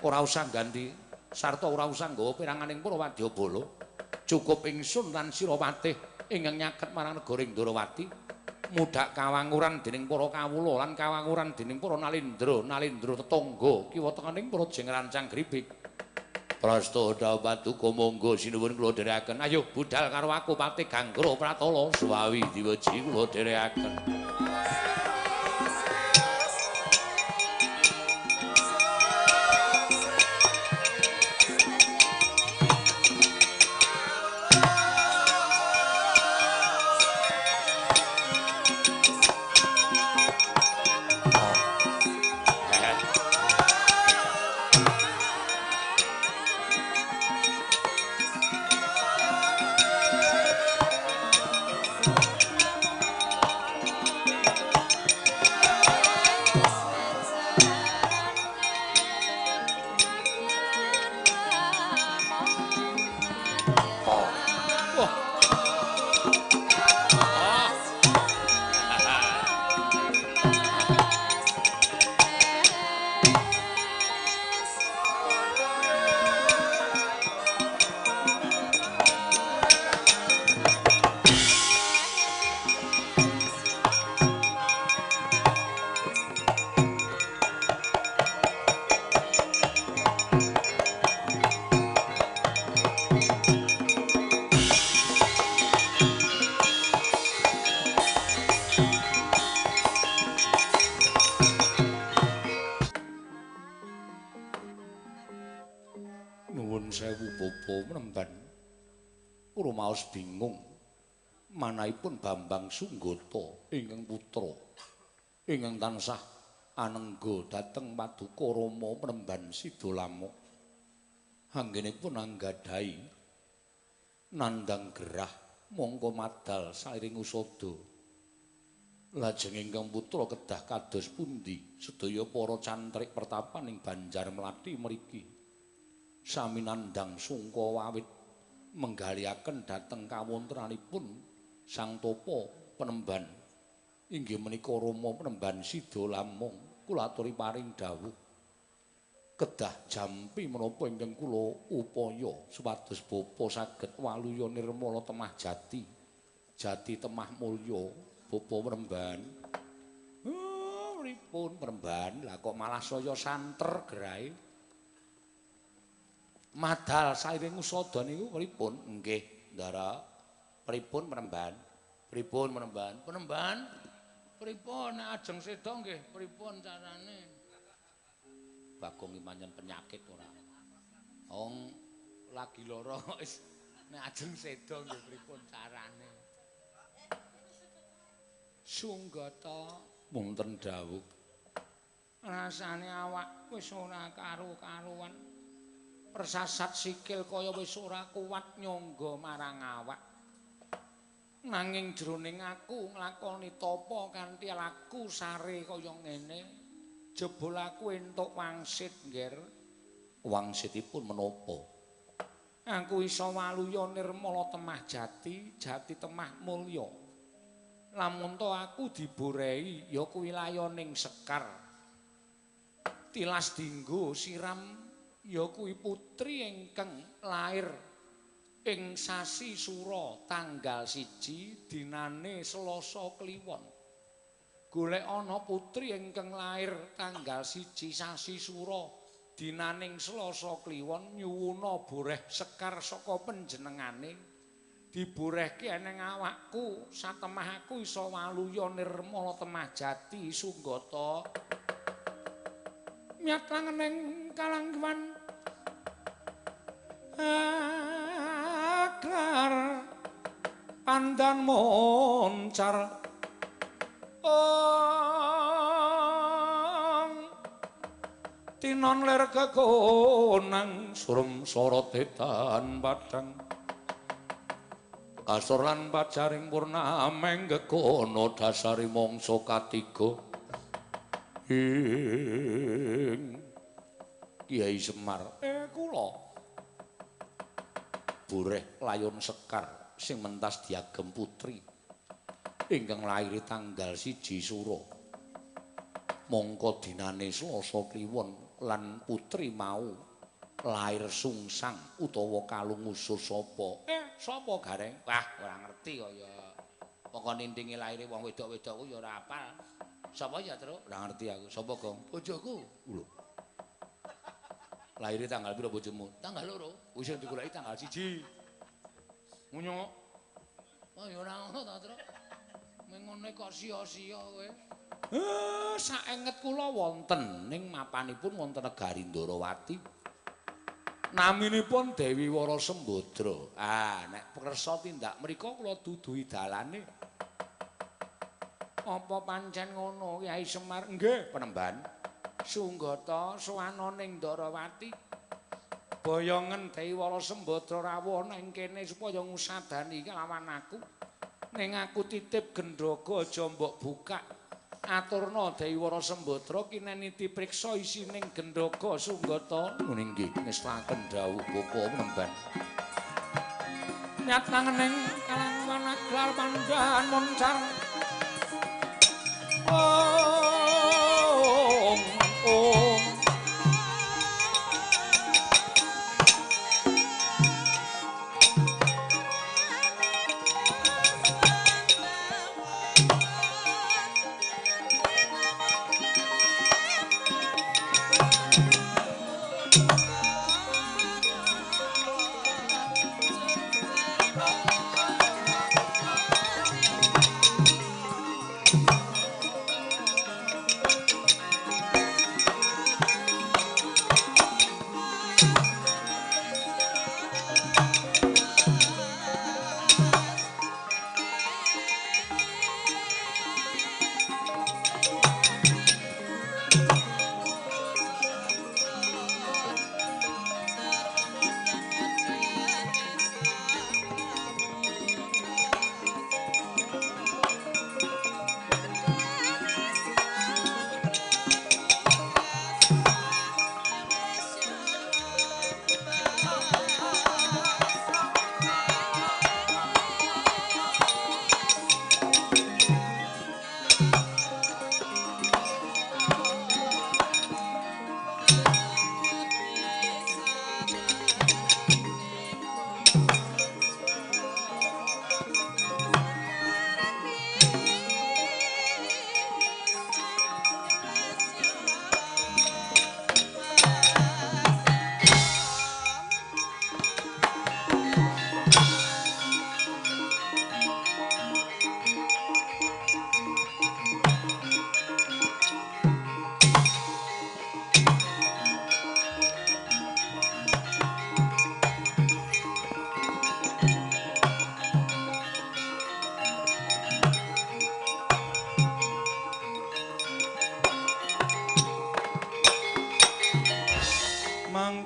Speaker 1: Ora usah ganti sarta ora usah nggawa peranganing para wadyabala. Cukup ingsun lan sira patih ingkang nyaket marang negara Ndorowati mudhak kawanguran dening para kawula lan kawanguran dening para nalindra, nalindra tetangga kiwa tengening praja ngrancang gribik. Prasta dhawuh paduka monggo sinuwun kula dherekaken. Ayo budal karo aku Patih Ganggra Pratala suwawi diweji kula dherekaken. Rumaos bingung manahipun Bambang Sunggata ingkang putra ingkang tansah anengga dhateng paduka Rama Penemban Sidalamuk anggenipun anggadhahi nandhang gerah mongko madal sairing usada. Lajeng ingkang putra kedah kados pundi sedaya para cantrik pertapan ing Banjar Mlati mriki sami nandhang sungka wawit menggaliaken dhateng kawontenanipun Sang Tapa Penemban inggih menika Rama Penemban Sidalamung. Kula aturi paring dawuh kedah jampi menapa ingkang kula upaya supados bapa saged waluya nirmala temah jati, jati temah mulya bapa Penemban. Pripun Penemban? Lah kok malah saya santer gerahe. Madal sairing usada niku pripun? Nggih, Ndara. Pripun Penemban? Pripun Penemban? Penemban? Pripun nek ajeng seda nggih pripun carane? Bagong iki pancen penyakit ora. Wong lagi lara wis nek ajeng seda nggih pripun carane? Sunggata wonten dawuh. Rasane awak wis ora karu-karuan. Persasat sikil kaya wis ora kuat nyangga marang awak. Nanging jroning aku nglakoni tapa kanthi laku sare kaya ngene, jebul aku entuk wangsit, Ngger. Wangsitipun menapa? Aku iso waluya nirmala temah jati, jati temah mulya. Lamun to aku diborehi ya kuwi layoning sekar. Tilas dinggo siram ya kuwi putri ingkang lair ing sasi Sura tanggal 1 dinane Selasa Kliwon. Golek ana putri ingkang lair tanggal 1 sasi Sura dinaning Selasa Kliwon nyuwuna boreh sekar saka panjenengane. Diborehke eneng awakku satemah aku iso waluya nirmala temah jati Sunggata. Myat langening kalangguan aglar pandan moncar ong tinon ler kekonang surem sorot edan padang kasur lan pajaring purnameng gegono dasari mangsa katiga ing Kyai Semar. Kula boreh layon sekar sing mentas diagem putri ingkang lair tanggal 1 Sura mongko dinane Selasa Kliwon lan putri mau lair sungsang utawa kalung usus sapa? Sapa Gareng? Wah, ora ngerti kaya pokok nintingi laire wong wedok-wedok ku ya ora apal. Sapa ya, Truk? Ora ngerti aku. Sapa, Gong? Bojoku. Lho. Laire tanggal pira bojomu? Tanggal 2. Wis digoleki tanggal 1. Ngono. Oh ya ora ngono ta, Truk. Mengene kok sia-sia kowe. Saenget kula wonten ning mapanipun wonten negari Ndorowati. Naminipun Dewi Wara Sembadra. Ah, nek kersa tindak mriku kula duduhi dalane. Apa pancen ngono Kyai Semar? Nggih, penemban. Sunggata sowana ning Ndorowati. Boyongen Dewi Wara Sembadra rawuh nang kene supaya ngusadani kelawan aku. Ning aku titip gendhoga aja mbok buka. Aturna Dewi Wara Sembadra kineni dipriksa isining gendhoga Sunggata. Ngene nggih ngestaken dawuh bapa penemban. Nyat nangening kalangwan aglar pandan moncar. Om om.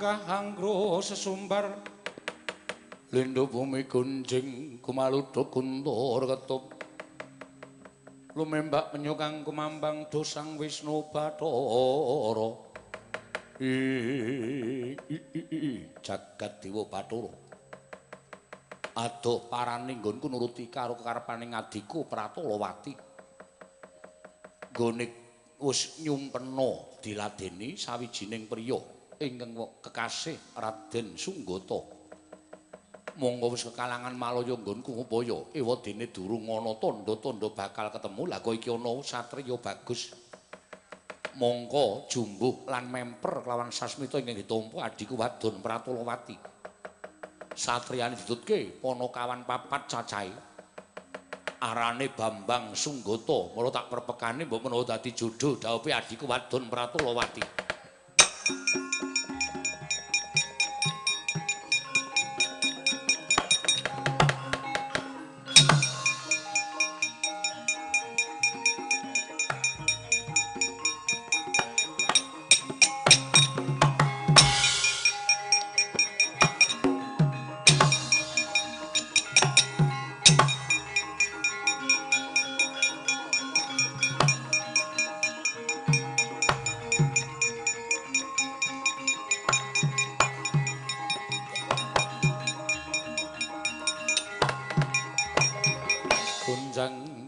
Speaker 1: Anggro sesumbar lindhu bumi gunjing kumaluduk guntur ketup lumembak penyukang kumambang dosang Wisnu Bathara jagat dewa Bathara adoh parane nggonku nuruti karo kekarepane ngadiku Pratalawati nggone wis nyumpena diladeni sawijining priya ingkang kekasih Raden Sunggata. Monggo wis kekalangan Malaya nggonku ngupaya ewadene durung ana tandha-tandha bakal ketemu. Lah kok iki ana satriya bagus. Mongko jumbuh lan memper kelawan sasmita ingkang ditampa adhiku wadon Pratolowati. Satriyane ditutke panakawan papat cacahe. Arane Bambang Sunggata, mula tak perpekane mbok menawa dadi jodho dhawuhe adhiku wadon Pratolowati.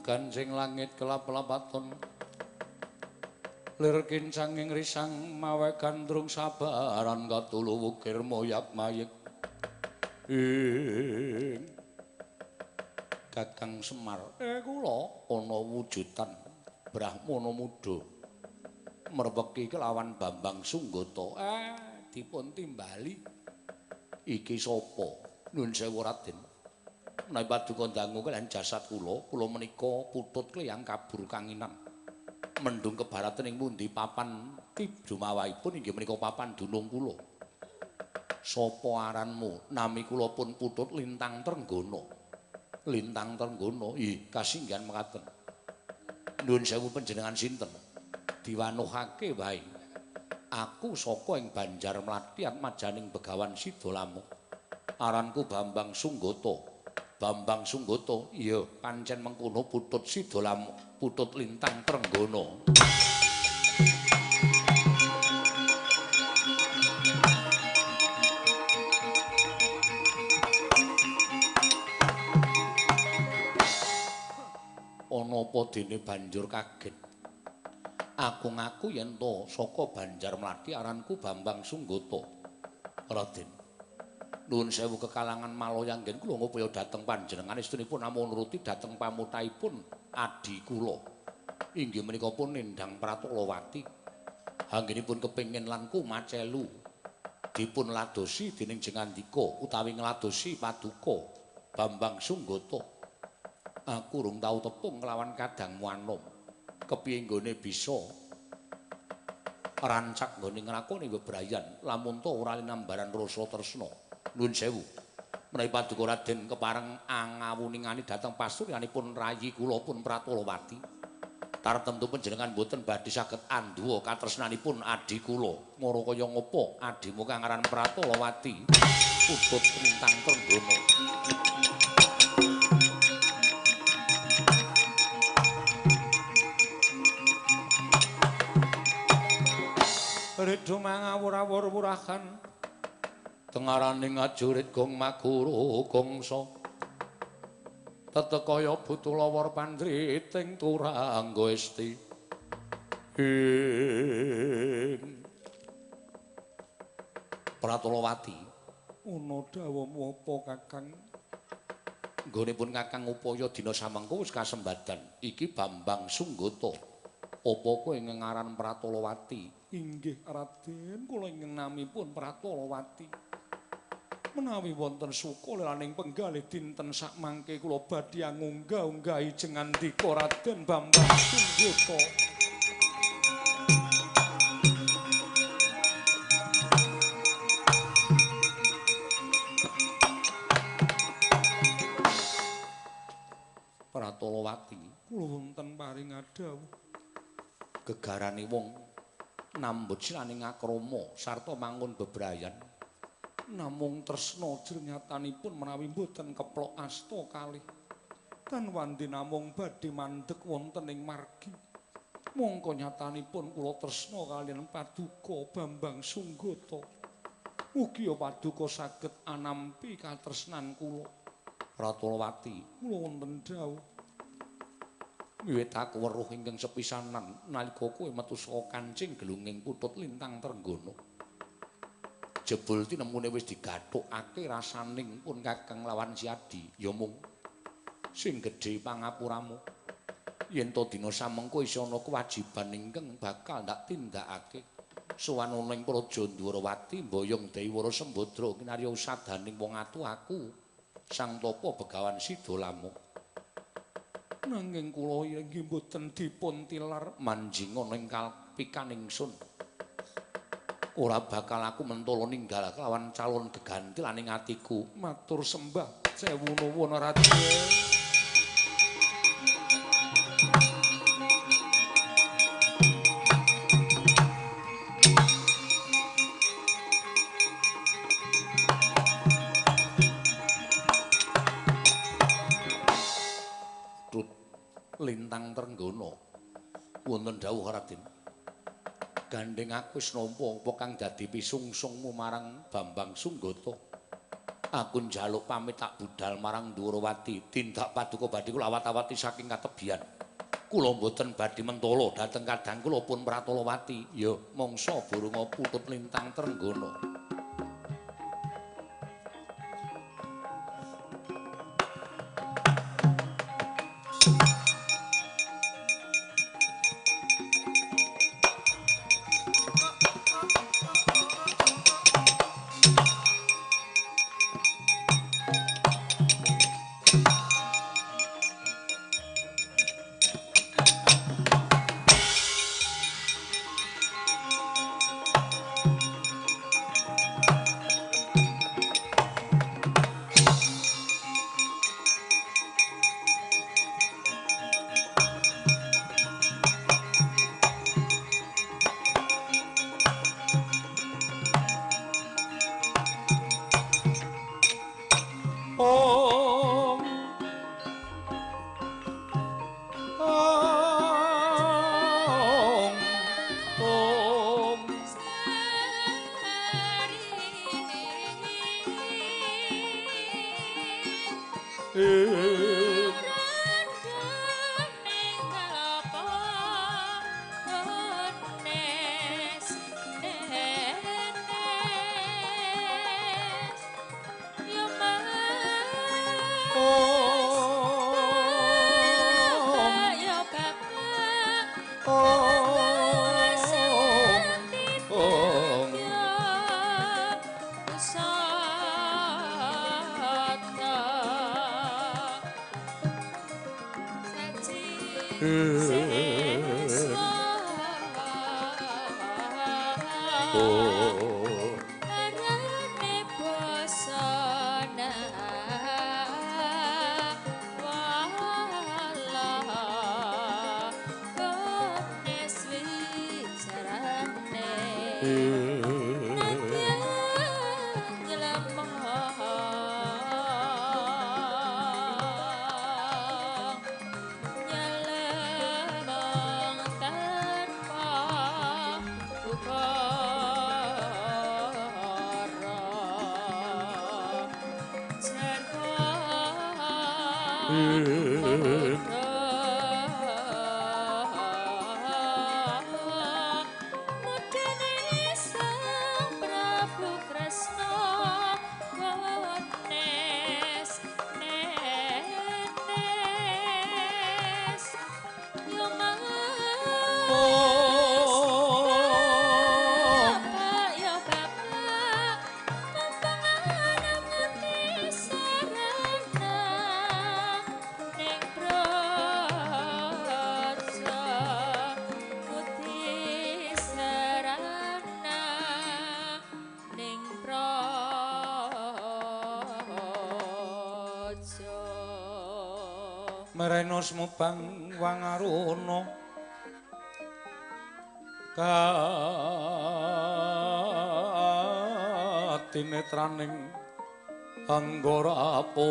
Speaker 1: Kancing langit kelap-lapaton lir kincang ing risang mawe gandrung sabaran katulu wukir moyak mayik ing Kakang Semar. Kula ana wujudan brahmana muda merweki kelawan Bambang Sunggata. Dipun timbali iki sapa? Nuwun sewu Raden. Menawi paduka dangu kaliyan jasad kula, kula menika putut kliyang kabur kanginan. Mendung kebaratan ing pundi papan tibjumawahipun inggih menika papan dunung kula. Sapa aranmu? Nami kula pun Putut Lintang Trenggana. Lintang Trenggana, ih kasinggihan mekaten. Nuwun sewu panjenengan sinten? Diwanuhake wae. Aku saka ing Banjar Mlati atmajaning Begawan Sidolamo. Aranku Bambang Sunggata. Bambang Sunggata, iya pancen mengkono Putut Sidolamo, Putut Lintang Trenggana. Ana apa dene banjur kaget. Aku ngaku yen to saka Banjar Mlati aranku Bambang Sunggata. Raden, nuwun sewu kekalangan Malaya nggen kula ngupaya dhateng panjenengan estunipun namung nuruti dhateng pamutaipun adhi kula. Inggih menika pun Nendang Pratolowati. Anggenipun kepengin lan kumacelu dipun ladosi dening Jengandika utawi ngladosi paduka Bambang Sunggata. Aku rung tau tepung kelawan kadangmu anom. Kepiye nggone bisa rancak nggone nglakoni bebrayan lamun to ora linambaran rasa tresna. Nuwun sewu. Menawi paduka Raden kepareng angawuningani dhateng pasuryanipun rayi kula pun Pratolowati. Tartemtu panjenengan boten badhe saged andhuwa katresnanipun adhi kula. Mara kaya ngapa adhimu kang aran Pratolowati Putut Lintang Trenggana. Ridho mangawur-awur wurahan tengaraning ajurit gong maguru gongso tetekaya butulawar pandriting turangga esti ing Pratolowati.
Speaker 4: Ana dawuhmu apa Kakang?
Speaker 1: Nggonipun Kakang upaya dina samengko wis kasembadan. Iki Bambang Sunggata. Apa kowe ngaran Pratolowati?
Speaker 4: Inggih Raden, kula ingkang namipun Pratolowati. Menawi wonten suka lelaning penggalih dinten sakmangke kula badhe ngunggah-unggahi jengandika Raden Bambang Sunggata.
Speaker 1: Pratolowati,
Speaker 4: kula wonten paring dawuh.
Speaker 1: Gegarane wong nambut silaning akrama sarta mangun bebrayan.
Speaker 4: Namung tresna jernyatanipun menawi mboten keplok asta kalih. Tan wandi namung badhe mandheg wonten ing margi. Mongko nyatanipun kula tresna kaliyan paduka Bambang Sunggata. Mugi paduka saged anampi katresnan kula.
Speaker 1: Pratolowati,
Speaker 4: kula wonten dawuh.
Speaker 1: Wiwit aku weruh ingkang sepisanan nalika kowe metu saka kancing gelunging Putut Lintang Trenggana. Jebul tinemune wis digathukake rasaning pun Kakang Lawan Siadi. Ya mung sing gedhe pangapuramu. Yen to dina samengko isih ana kewajiban ingkang bakal ndak tindakake. Sowan ana ing Praja Ndwarawati mboyong Dewi Wara Sembadra kinarya usadaning wong atu aku Sang Tapa Begawan Sida Lamuk. Nanging kula inggih mboten dipun tilar manjing ana ing kalpikan ingsun. Ora bakal aku mentolo ninggal kelawan calon geganti lan ing atiku.
Speaker 4: Matur sembah sewu nuwun Raden.
Speaker 1: Tut Lintang Trenggono wonten dawuh Raden. Gandeng aku wis nampa apa kang dadi pisungsungmu marang Bambang Sunggata. Aku njaluk pamit tak budal marang Ndwarawati. Tindak paduka badhe kula awat-awati saking katebian. Kula mboten badhe mentolo dhateng kadang kula pun Pratalawati. Ya mangsa burunga putut Lintang Trenggono.
Speaker 4: Merena semubang wangaruna katinetraning anggara apo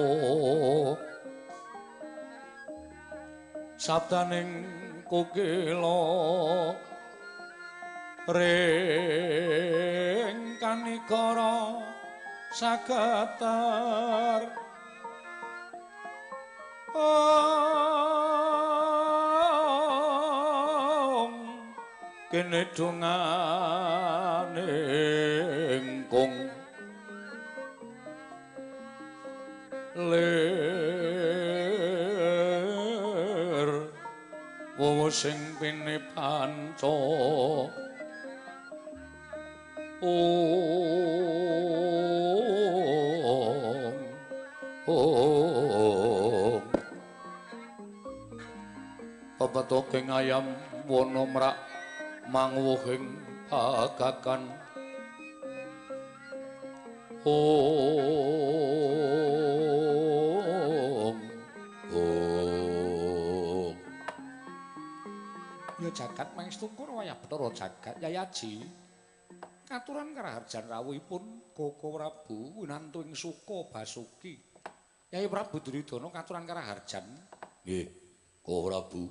Speaker 4: sabdaning kokila ring kanikara sagetar kene dongane kong. Wowo sing pene panca ong ong pepetoking ayam wana mrak mangwuhing pagakan ong ong. Ya jagat mangestukur wayah Bathara jagat Yayaji katuran karaharjan rawuhipun Koko Prabu winantu ing Suka Basuki. Yai Prabu Duryudana katuran karaharjan.
Speaker 1: Nggih, Koko Prabu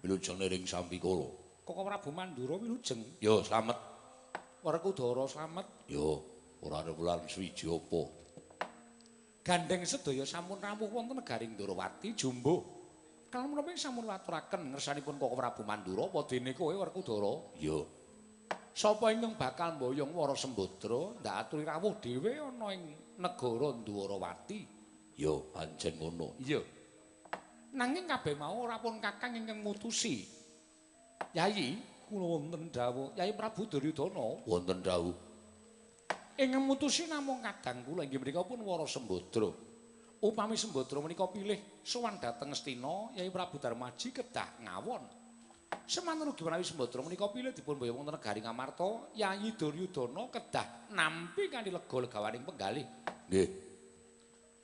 Speaker 1: wilujeng niring sampikala.
Speaker 4: Koko Prabu Mandura wilujeng.
Speaker 1: Ya, slamet.
Speaker 4: Werkudara slamet.
Speaker 1: Ya, ora ana wulan suwiji apa.
Speaker 4: Gandeng sedaya sampun rawuh wonten negaring Ndorowati jumbuh. Kala menapa sampun aturaken ngersanipun Koko Prabu Mandura apa dene kowe Werkudara?
Speaker 1: Ya.
Speaker 4: Sapa ingkang bakal mboyong Wara Sembadra ndak aturi rawuh dhewe ana ing negara Ndwarawati?
Speaker 1: Ya, pancen ngono.
Speaker 4: Iya. Nanging kabeh mau ora pun kakang ingkang mutusi. Yayi, kula wonten dawuh Yayi Prabu Duryudana
Speaker 1: wonten dawuh.
Speaker 4: Ingkang mutusi namung kadang kula inggih menika pun Wara Sembadra. Upami Sembadra menika pilih sowan dhateng Ngastina, Yayi Prabu Darmaji kedah ngawon. Semanten ugi menawi Sembadra menika pilih dipun boyong wonten negari Ngamarta, Yayi Duryudana kedah nampi kanthi lega legawaning penggalih.
Speaker 1: Nggih.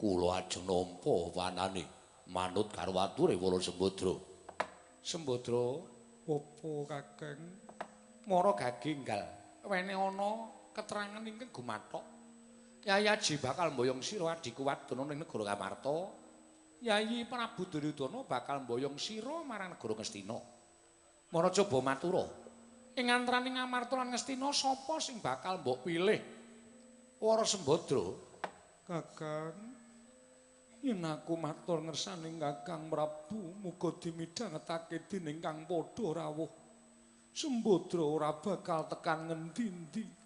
Speaker 1: Kula ajeng nampa wanane manut karo ature Wara Sembadra.
Speaker 4: Sembadra opo kakeng? Mara gagenggal. Wene ana keterangan ingkang gumathok. Yayi Aji bakal mboyong sira adhiku wadon ning negara Ngamarta. Yayi Prabu Duryudana bakal mboyong sira marang negara Ngastina. Mara coba matura. Ing antaraning Ngamarta lan Ngastina sapa sing bakal mbok pilih? Wara Sembadra. Kakang, yen aku matur ngersaning Kakang Prabu muga dimidhangetake dening kang padha rawuh. Sembadra ora bakal tekan ngendi-endi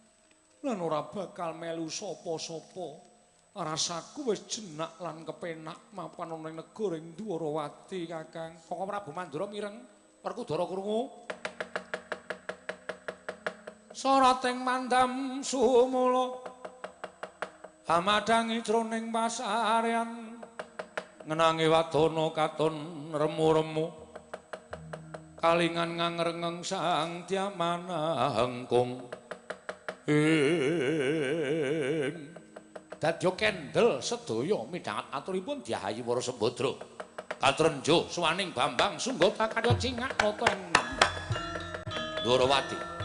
Speaker 4: lan ora bakal melu sapa-sapa. Rasaku wis jenak lan kepenak mapan ana ing negara Ndwarawati, Kakang. Koko Prabu Mandura mireng, Werkudara krungu. Sarating mandam sumula amadhangi jroning pasarean ngenangi wadana katon remu-remu kalingan ngangrengeng sang Dyamanangkung ing dadya kendel sedaya midhanget aturipun Dyahayu Wara Sembadra. Katrenjo suwaning Bambang Sunggota karya cingak nata ing
Speaker 1: Ndwarawati.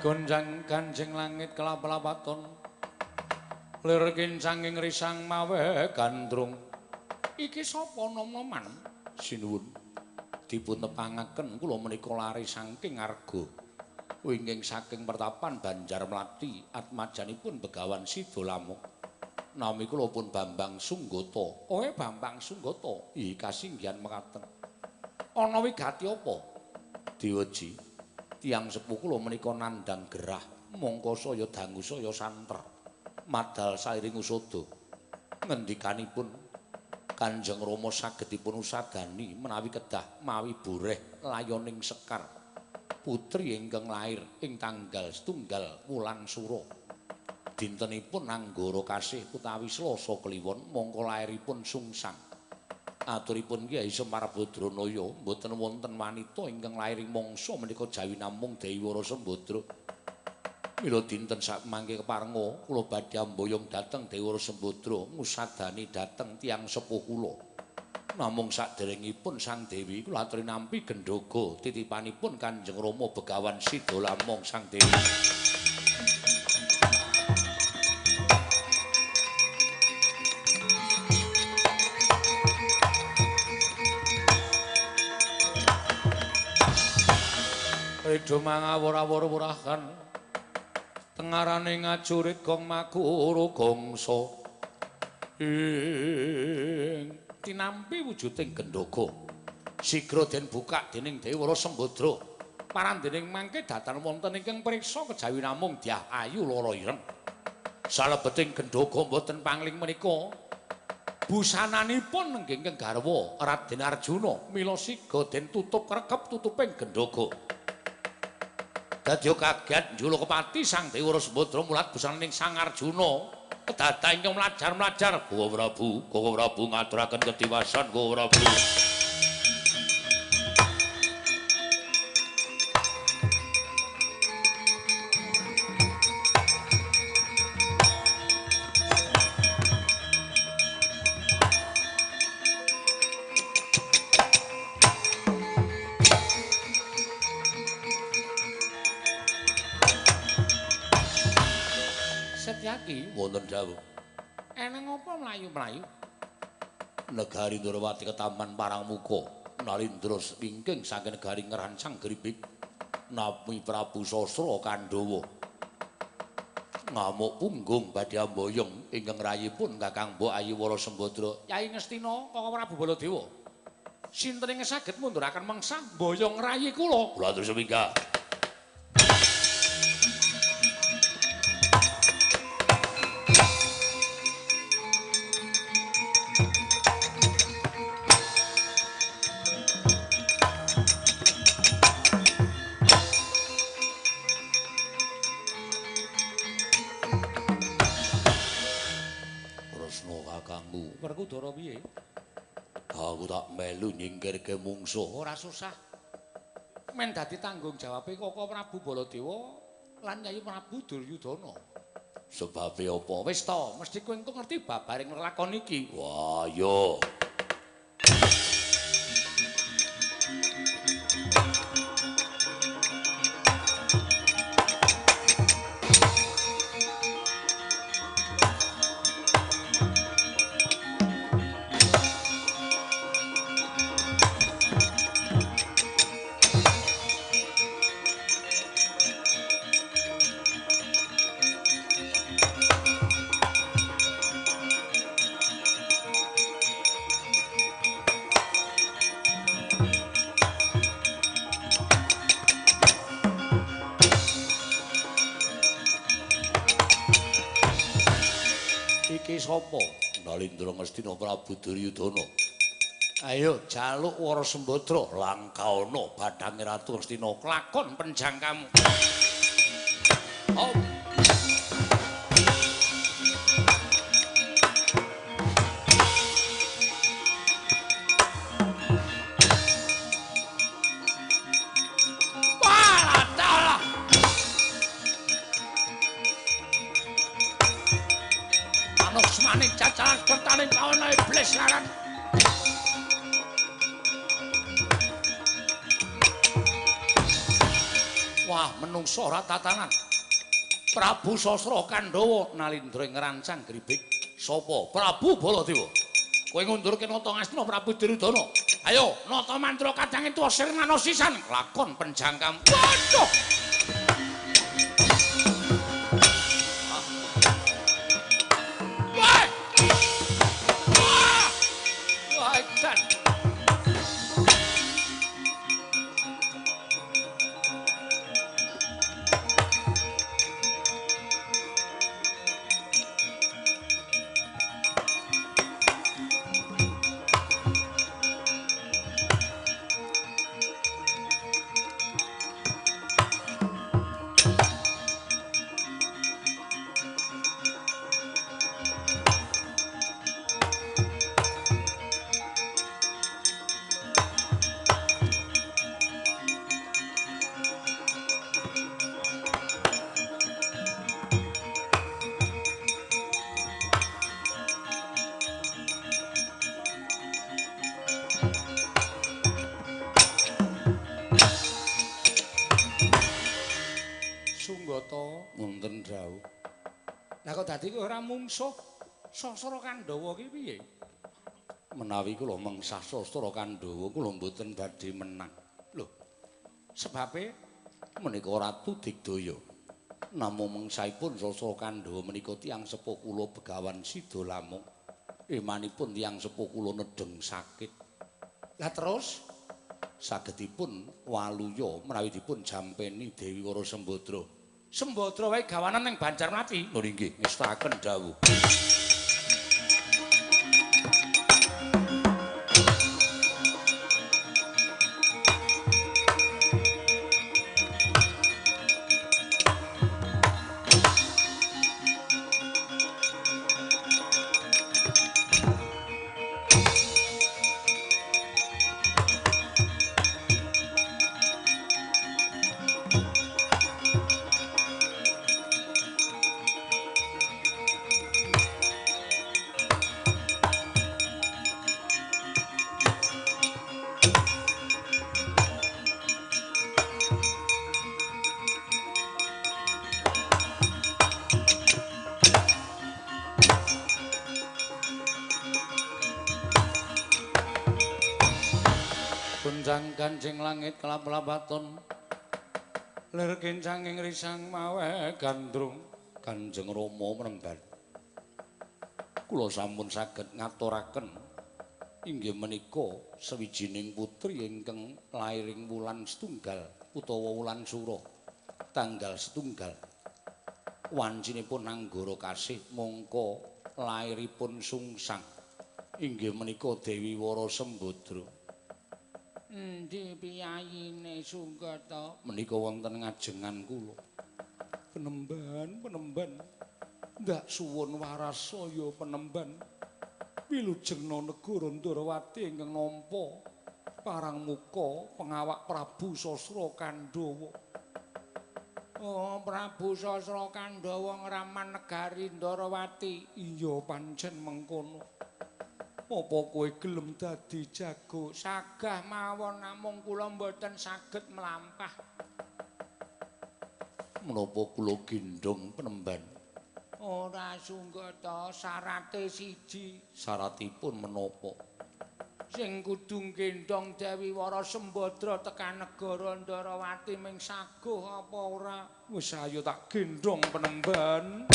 Speaker 4: Gonjang ganjeng langit kelap-lapaton lir kincanging risang mawe gandrung. Iki sapa nom-noman?
Speaker 1: Sinuwun dipun tepangaken kula menika lare saking arga wingking saking pertapan Banjar Mlati atmajanipun Begawan Sida Lamuk. Nami kula pun Bambang Sunggata.
Speaker 4: Oe Bambang Sunggata,
Speaker 1: ih kasinggihan mekaten.
Speaker 4: Ana wigati apa?
Speaker 1: Diweji tiyang sepuh kula menika nandhang gerah mongko saya dangu saya santer madal sairing usada. Ngendikanipun Kanjeng Rama saged dipun usadani menawi kedah mawi boreh layoning sekar putri ingkang lair ing tanggal 1 wulan Sura. Dintenipun Anggara Kasih utawi Selasa Kliwon mongko lairipun sungsang. Aturipun Kyai Semar Badranaya mboten wonten wanita ingkang lair ing mangsa menika jawi namung Dewi Wara Sembadra. Mila dinten sakmangke keparenga kula badhe amboyong dhateng Dewi Wara Sembadra ngusadani dhateng tiyang sepuh kula. Namung saderengipun Sang Dewi kula aturi nampi gendhoga titipanipun Kanjeng Rama Begawan Sida Lamong Sang Dewi. Redo mangawur-awur wurahan tengarane ngajurit gong makuru gongso ing tinampi wujuding gendhoga sigra den bukak dening Dewi Wara Sembadra parandening mangke datan wonten ingkang priksa kejawi namung Dyah Ayu Loro Ireng salebeting gendhoga mboten pangling menika busananipun nenggih ingkang garwa Raden Arjuna mila siga den tutup krekep tutuping gendhoga. Dadya kaget njula kepati Sang Dewi Wara Sembadra mulat busananing Sang Arjuna kedada ingkang mlajar-mlajar. Koko Prabu, Koko Prabu ngaturaken ketiwasan Koko Prabu. Setyaki wonten dawuh. Eneng apa mlayu-mlayu? Negari Ndrawati ketaman Parangmuka nalindra wingking saking negari ngrancang gribik nami Prabu Sasra Kandhawa. Ngamuk punggung badhe amboyong ingkang rayipun Kakang Mbok Ayu Wara Sembadra. Yai Ngastina Koko Prabu Baladewa. Sinten ingkang saged munduraken mengsah mboyong rayi kula? Kula terus minggah. Werkudara piye? Aku tak melu nyingkirke mungsuh, ora susah. Men dadi tanggung jawabe Koko Prabu Baladewa lan Yayi Prabu Duryudana. Sebabe apa? Wis to, mesti kowe engko ngerti babaring lakon iki. Wah, iya. Sapa? Nalindra Ngastina Prabu Duryudana. Ayo jaluk Wara Sembadra langkaana badhange Ratu Ngastina klakon penjangkamu. Oh. Sertaning kawana iblis laran. Wah, menungso ora tatanan. Prabu Sasra Kandhawa nalindra ngrancang gribik. Sapa? Prabu Baladewa. Kowe ngundurke nata Ngastina Prabu Duryudana. Ayo, nata mantra kadange tuwa sirnana sisan lakon penjangkam. Waduh. Wonten dawuh. Lah kok dadi kowe ora mungsuh Sasra Kandhawa ki piye? Menawi kula mengsah Sasra Kandhawa kula mboten badhe menang. Lho. Sebabe
Speaker 2: Menika Ratu Digdaya. Namung mengsaipun Sasra Kandhawa menika tiyang sepuh kula Begawan Sida Lamung. Emanipun tiyang sepuh kula nedheng sakit. Lah terus sagedipun waluya menawi dipun jampeni Dewi Wara Sembadra. Sembadra wae gawanan ning Banjarmlati. Lho inggih, ngestakaken dawuh. Kancing langit kelap-lapaton lir kencanging risang mawe gandrung. Kanjeng Rama mremban, kula sampun saged ngaturaken inggih menika sawijining putri ingkang lairing wulan setunggal utawa wulan sura tanggal setunggal wancinipun Anggara Kasih mongko lairipun sungsang inggih menika Dewi Wara Sembadra.
Speaker 1: Endi piyayine Sunggata?
Speaker 2: Menika wonten ngajengan kula. Penemban, penemban. Ndak suwun warasaya penemban. Wilujengna negara Ndrawati ingkang nampa parang muka pengawak Prabu Sasra Kandhawa.
Speaker 1: Oh, Prabu Sasra Kandhawa ngraman negari Ndrawati.
Speaker 4: Iya pancen mengkono. Apa kowe gelem dadi jago?
Speaker 1: Sagah mawon namung kula mboten saged mlampah.
Speaker 2: Menapa kula gendhong penemban?
Speaker 1: Ora Sunggata, syarate siji.
Speaker 2: Syaratipun menapa?
Speaker 1: Sing kudu gendhong Dewi Wara Sembadra tekan negara Ndrawati ming saguh apa ora?
Speaker 4: Wis ayo tak gendhong penemban.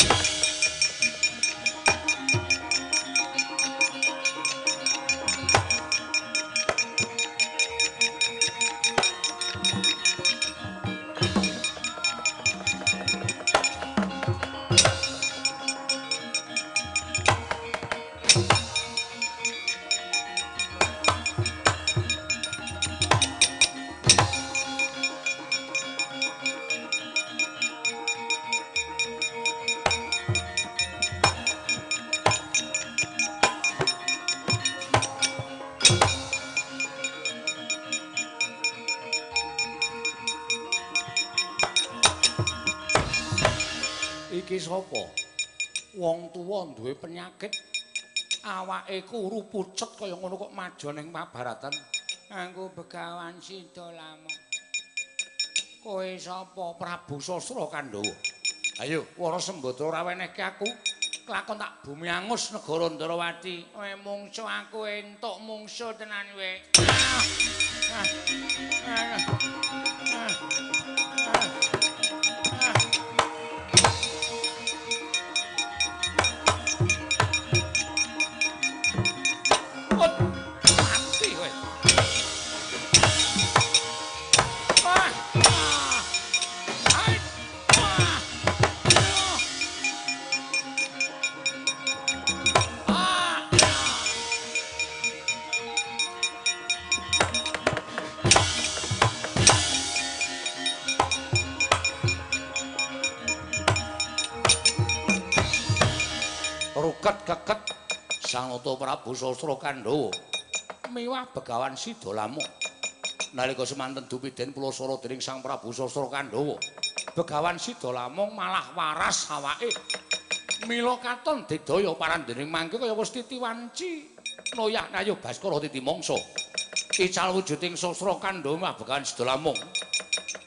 Speaker 2: Iki sapa? Wong tuwa duwe penyakit, awake kuru pucet kaya ngono kok maja ning pabaratan.
Speaker 1: Aku Begawan Sida Lamung. Kowe sapa?
Speaker 2: Prabu Sasra Kandhawa. Ayo, Wara Sembadra ora wenehke aku kelakon tak bumi angus negara Ndrawati.
Speaker 1: Kowe mungsuh aku entuk mungsuh tenan kowe.
Speaker 2: Mati kowe. Ruket keket Sang Nata Prabu Sasra Kandhawa miwah Begawan Sida Lamuk. Nalika semanten dupiden pulasara dening Sang Prabu Sasra Kandhawa, Begawan Sida Lamung malah waras awake. Mila katon digdaya parandening mangke kaya wis titi wanci noyah nayu Baskara titi mangsa. Ical wujuding Sasra Kandhawa miwah Begawan Sida Lamung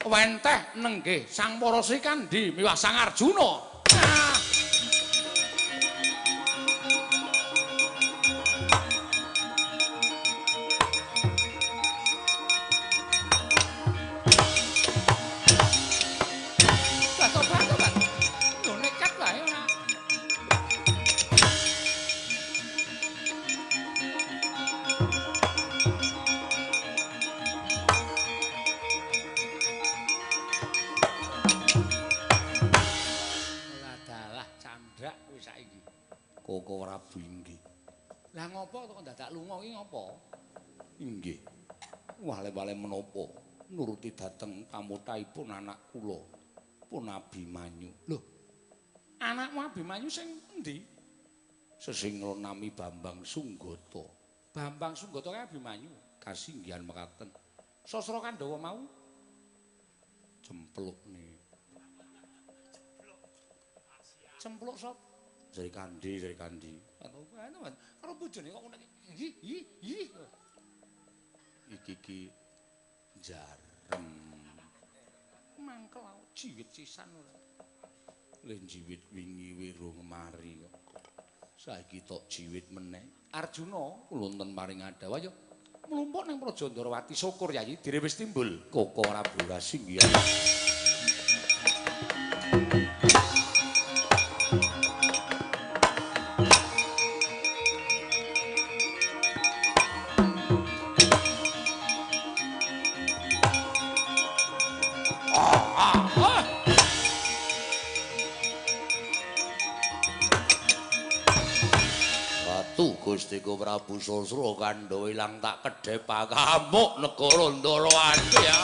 Speaker 2: wenteh nenggih Sang Para Srikandhi miwah Sang Arjuna.
Speaker 1: Tindak kowe saiki.
Speaker 2: Koko Prabu inggih.
Speaker 1: Lah ngopo kok dadak lunga iki ngopo?
Speaker 2: Inggih. Wale-wale menapa nuruti dhateng pamutaipun anak kula pun Abimanyu.
Speaker 1: Lho. Anakmu Abimanyu sing endi?
Speaker 2: Sesinglo nami Bambang Sunggata.
Speaker 1: Bambang Sunggata kae Abimanyu.
Speaker 2: Kasinggihan mekaten.
Speaker 1: Sasra Kandhawa mau
Speaker 2: cemplukne.
Speaker 1: Cempluk sapa?
Speaker 2: Sri Kandi, Sri Kandi.
Speaker 1: Karo bojone kok ngene iki. Ih, ih.
Speaker 2: Iki ki jarem.
Speaker 1: Mangkel aku jiwit sisan ora.
Speaker 2: Le jiwit wingi wirung mari kok. Saiki tok jiwit meneh.
Speaker 1: Arjuna
Speaker 2: wonten paring adawa
Speaker 1: ya mlumpuk ning Praja Ndorowati. Syukur Yayi dire wis timbul.
Speaker 2: Koko Prabu Kasinggihan. Gustiku Prabu Sasra Kandhawa ilang tak kedhep amuk negara Ndorowati ya.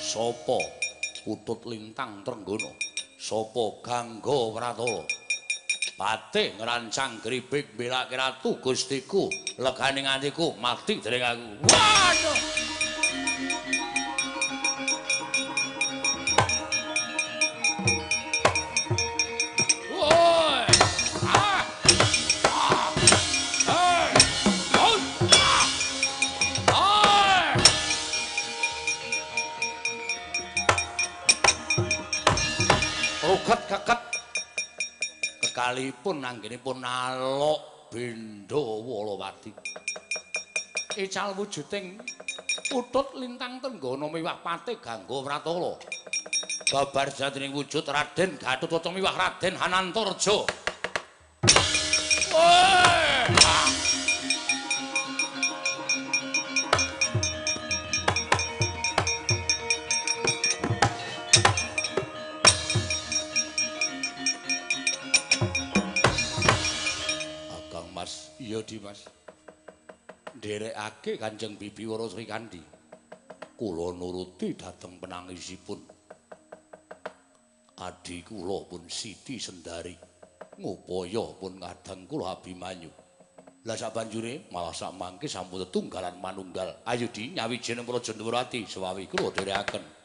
Speaker 2: Sopo Putut Lintang Trenggana? Sopo Gangga Pratala? Patih ngrancang gribik mbelake ratu Gustiku, legane atiku mati dening aku.
Speaker 1: Waduh. Woi. Ah. Ah. Hei. Oh. Ah. Ah.
Speaker 2: Ruget keket kekalipun anggenipun alok benda Walawati.
Speaker 1: Ical wujuding Putut Lintang Trenggana miwah Patih Gangga Pratala.
Speaker 2: Babar jatining wujud Raden Gatotkaca miwah Raden Hanantarja.
Speaker 1: Woi. Ah.
Speaker 2: Iya Dimas. Nderekake Kanjeng Bibi Wara Sri Kandi. Kula nuruti dhateng penangisipun. Adhi kula pun Siti Sendari. Ngupaya pun kadang kula Abimanyu. Lah sabanjure malah samangke sampun tetunggalan manunggal. Ayo di nyawiji ning Praja Ndorowati sewawi kula dherekaken.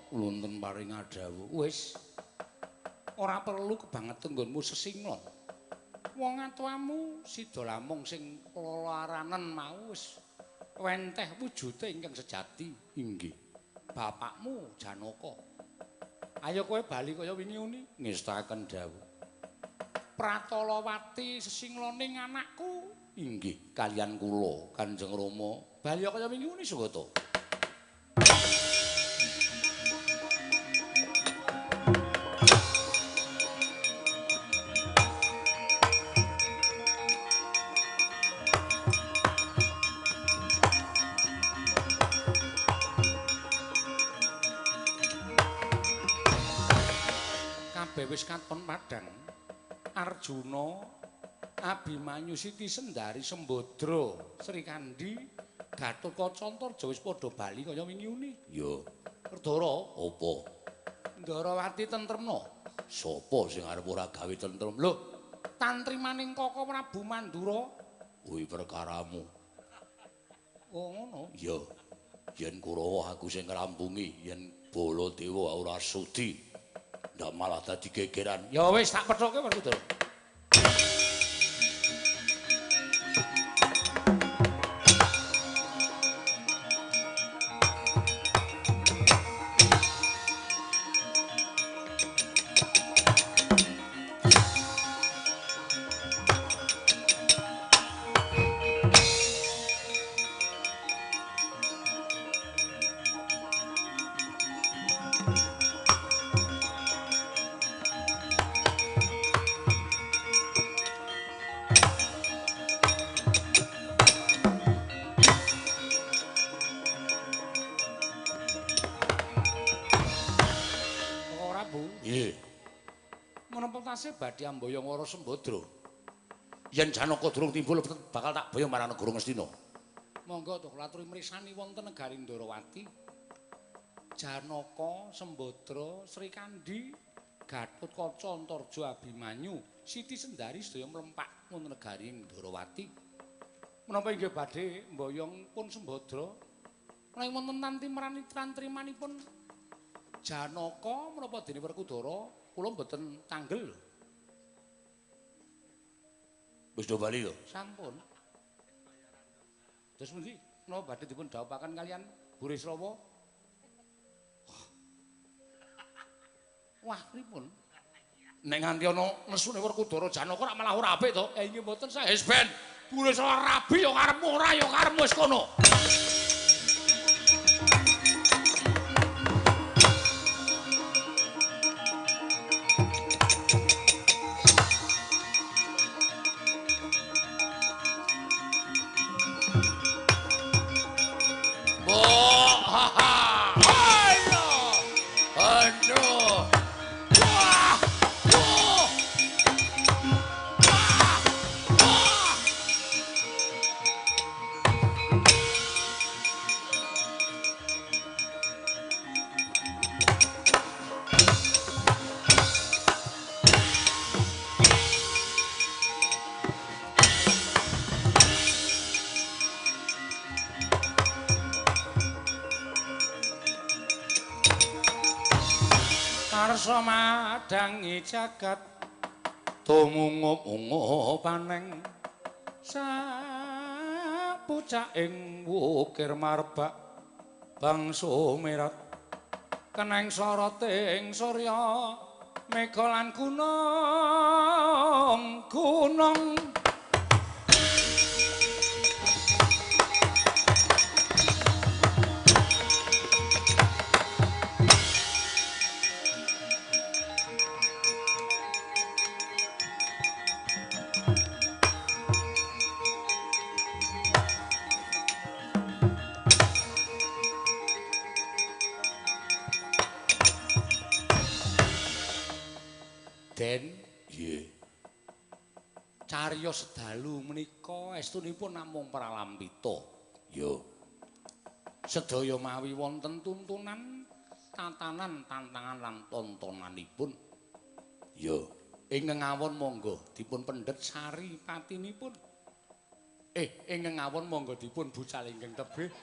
Speaker 2: Wonten paring dawuh.
Speaker 1: Wis ora perlu kebangetan nggonmu sesinglon. Wong atuamu sida lamung sing lelaranen mau wis wenteh wujude ingkang sejati.
Speaker 2: Inggih.
Speaker 1: Bapakmu Janaka. Ayo kowe bali kaya wingi uni.
Speaker 2: Ngestakaken dawuh.
Speaker 1: Pratalawati sesingloning anakku.
Speaker 2: Inggih, kaliyan kula Kanjeng Rama.
Speaker 1: Bali kaya wingi uni Sugata. Kabeh wis katon padhang. Arjuna, Abimanyu, Siti Sendari, Sembadra, Srikandhi, Gatotkaca, Antarja wis padha bali kaya wingi uni.
Speaker 2: Ya.
Speaker 1: Werkudara,
Speaker 2: apa?
Speaker 1: Ndarawati tentremna.
Speaker 2: Sapa sing arep ora gawe tentrem?
Speaker 1: Lho, tantrimaning Kaka Prabu Mandura.
Speaker 2: Kuwi perkaramu.
Speaker 1: Oh, ngono.
Speaker 2: Ya. Yen Kurawa aku sing ngrampungi, yen Baladewa ora sudi. Ndak malah dadi gegeran.
Speaker 1: Ya wis tak pethoke Werkudara. Badhe amboyong Wara Sembadra.
Speaker 2: Yen Janaka durung timbul bakal tak boyong marang negara Ngastina.
Speaker 1: Monggo to kula aturi mrisani wonten negari Ndarawati. Janaka, Sembadra, Srikandhi, Gatotkaca, Antarja, Abimanyu, Siti Sendari sedaya mlempak wonten negari Ndarawati. Menapa inggih badhe mboyong pun Sembadra? Menawi wonten tantrimanipun Janaka menapa dene Werkudara kula mboten tanggel.
Speaker 2: Wis do bali to?
Speaker 1: Sampun. Terus pundi? Menapa badhe dipun dhawuhaken kalian Burisrawa? Wah, pripun?
Speaker 2: Nek nganti ana nesune Werkudara Janaka rak malah ora apik to?
Speaker 1: Inggih mboten sae ben. Burisrawa rabi ya karepmu ora ya karepmu wis kono. Karsa madangi jagat tumungup-ungup paneng sapucaking wukir marbak bangsa merat keneng soroting surya mega lan gunung gunung. Den,
Speaker 2: nggih.
Speaker 1: Cariyos dalu menika estunipun namung pralampita.
Speaker 2: Ya.
Speaker 1: Sedaya mawi wonten tuntunan, tatanan, tantangan lan tontonanipun.
Speaker 2: Ya.
Speaker 1: Ingkang awon monggo dipun pendhet sari patinipun. Ingkang awon monggo dipun bucal ingkang tebih.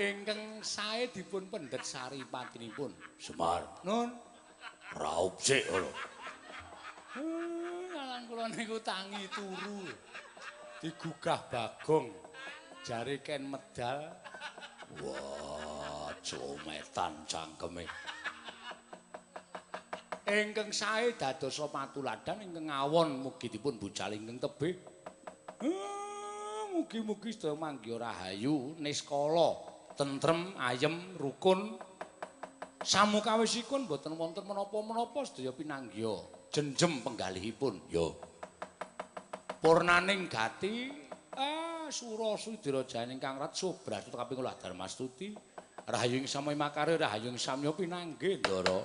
Speaker 1: Ingkang sae dipun pendhet sari patinipun.
Speaker 2: Semar.
Speaker 1: Nun.
Speaker 2: Raup sik lho.
Speaker 1: Alang kula niku tangi turu. Digugah Bagong. Jare ken medal.
Speaker 2: Wah, cometan cangkeme.
Speaker 1: Ingkang sae dadosa patuladan ingkang awon mugi dipun bucal ingkang tebih. Mugi-mugi sedaya manggih rahayu niskala, tentrem, ayem, rukun. Samukawisipun boten wonten menapa-menapa sedaya pinanggiha jenjem penggalihipun.
Speaker 2: Ya.
Speaker 1: Purnaning gati sura sudirajane ingkang rat sobrasut kaping kula Darmastuti rahayu ing samya makarya rahayu ing samya pinanggih Ndara.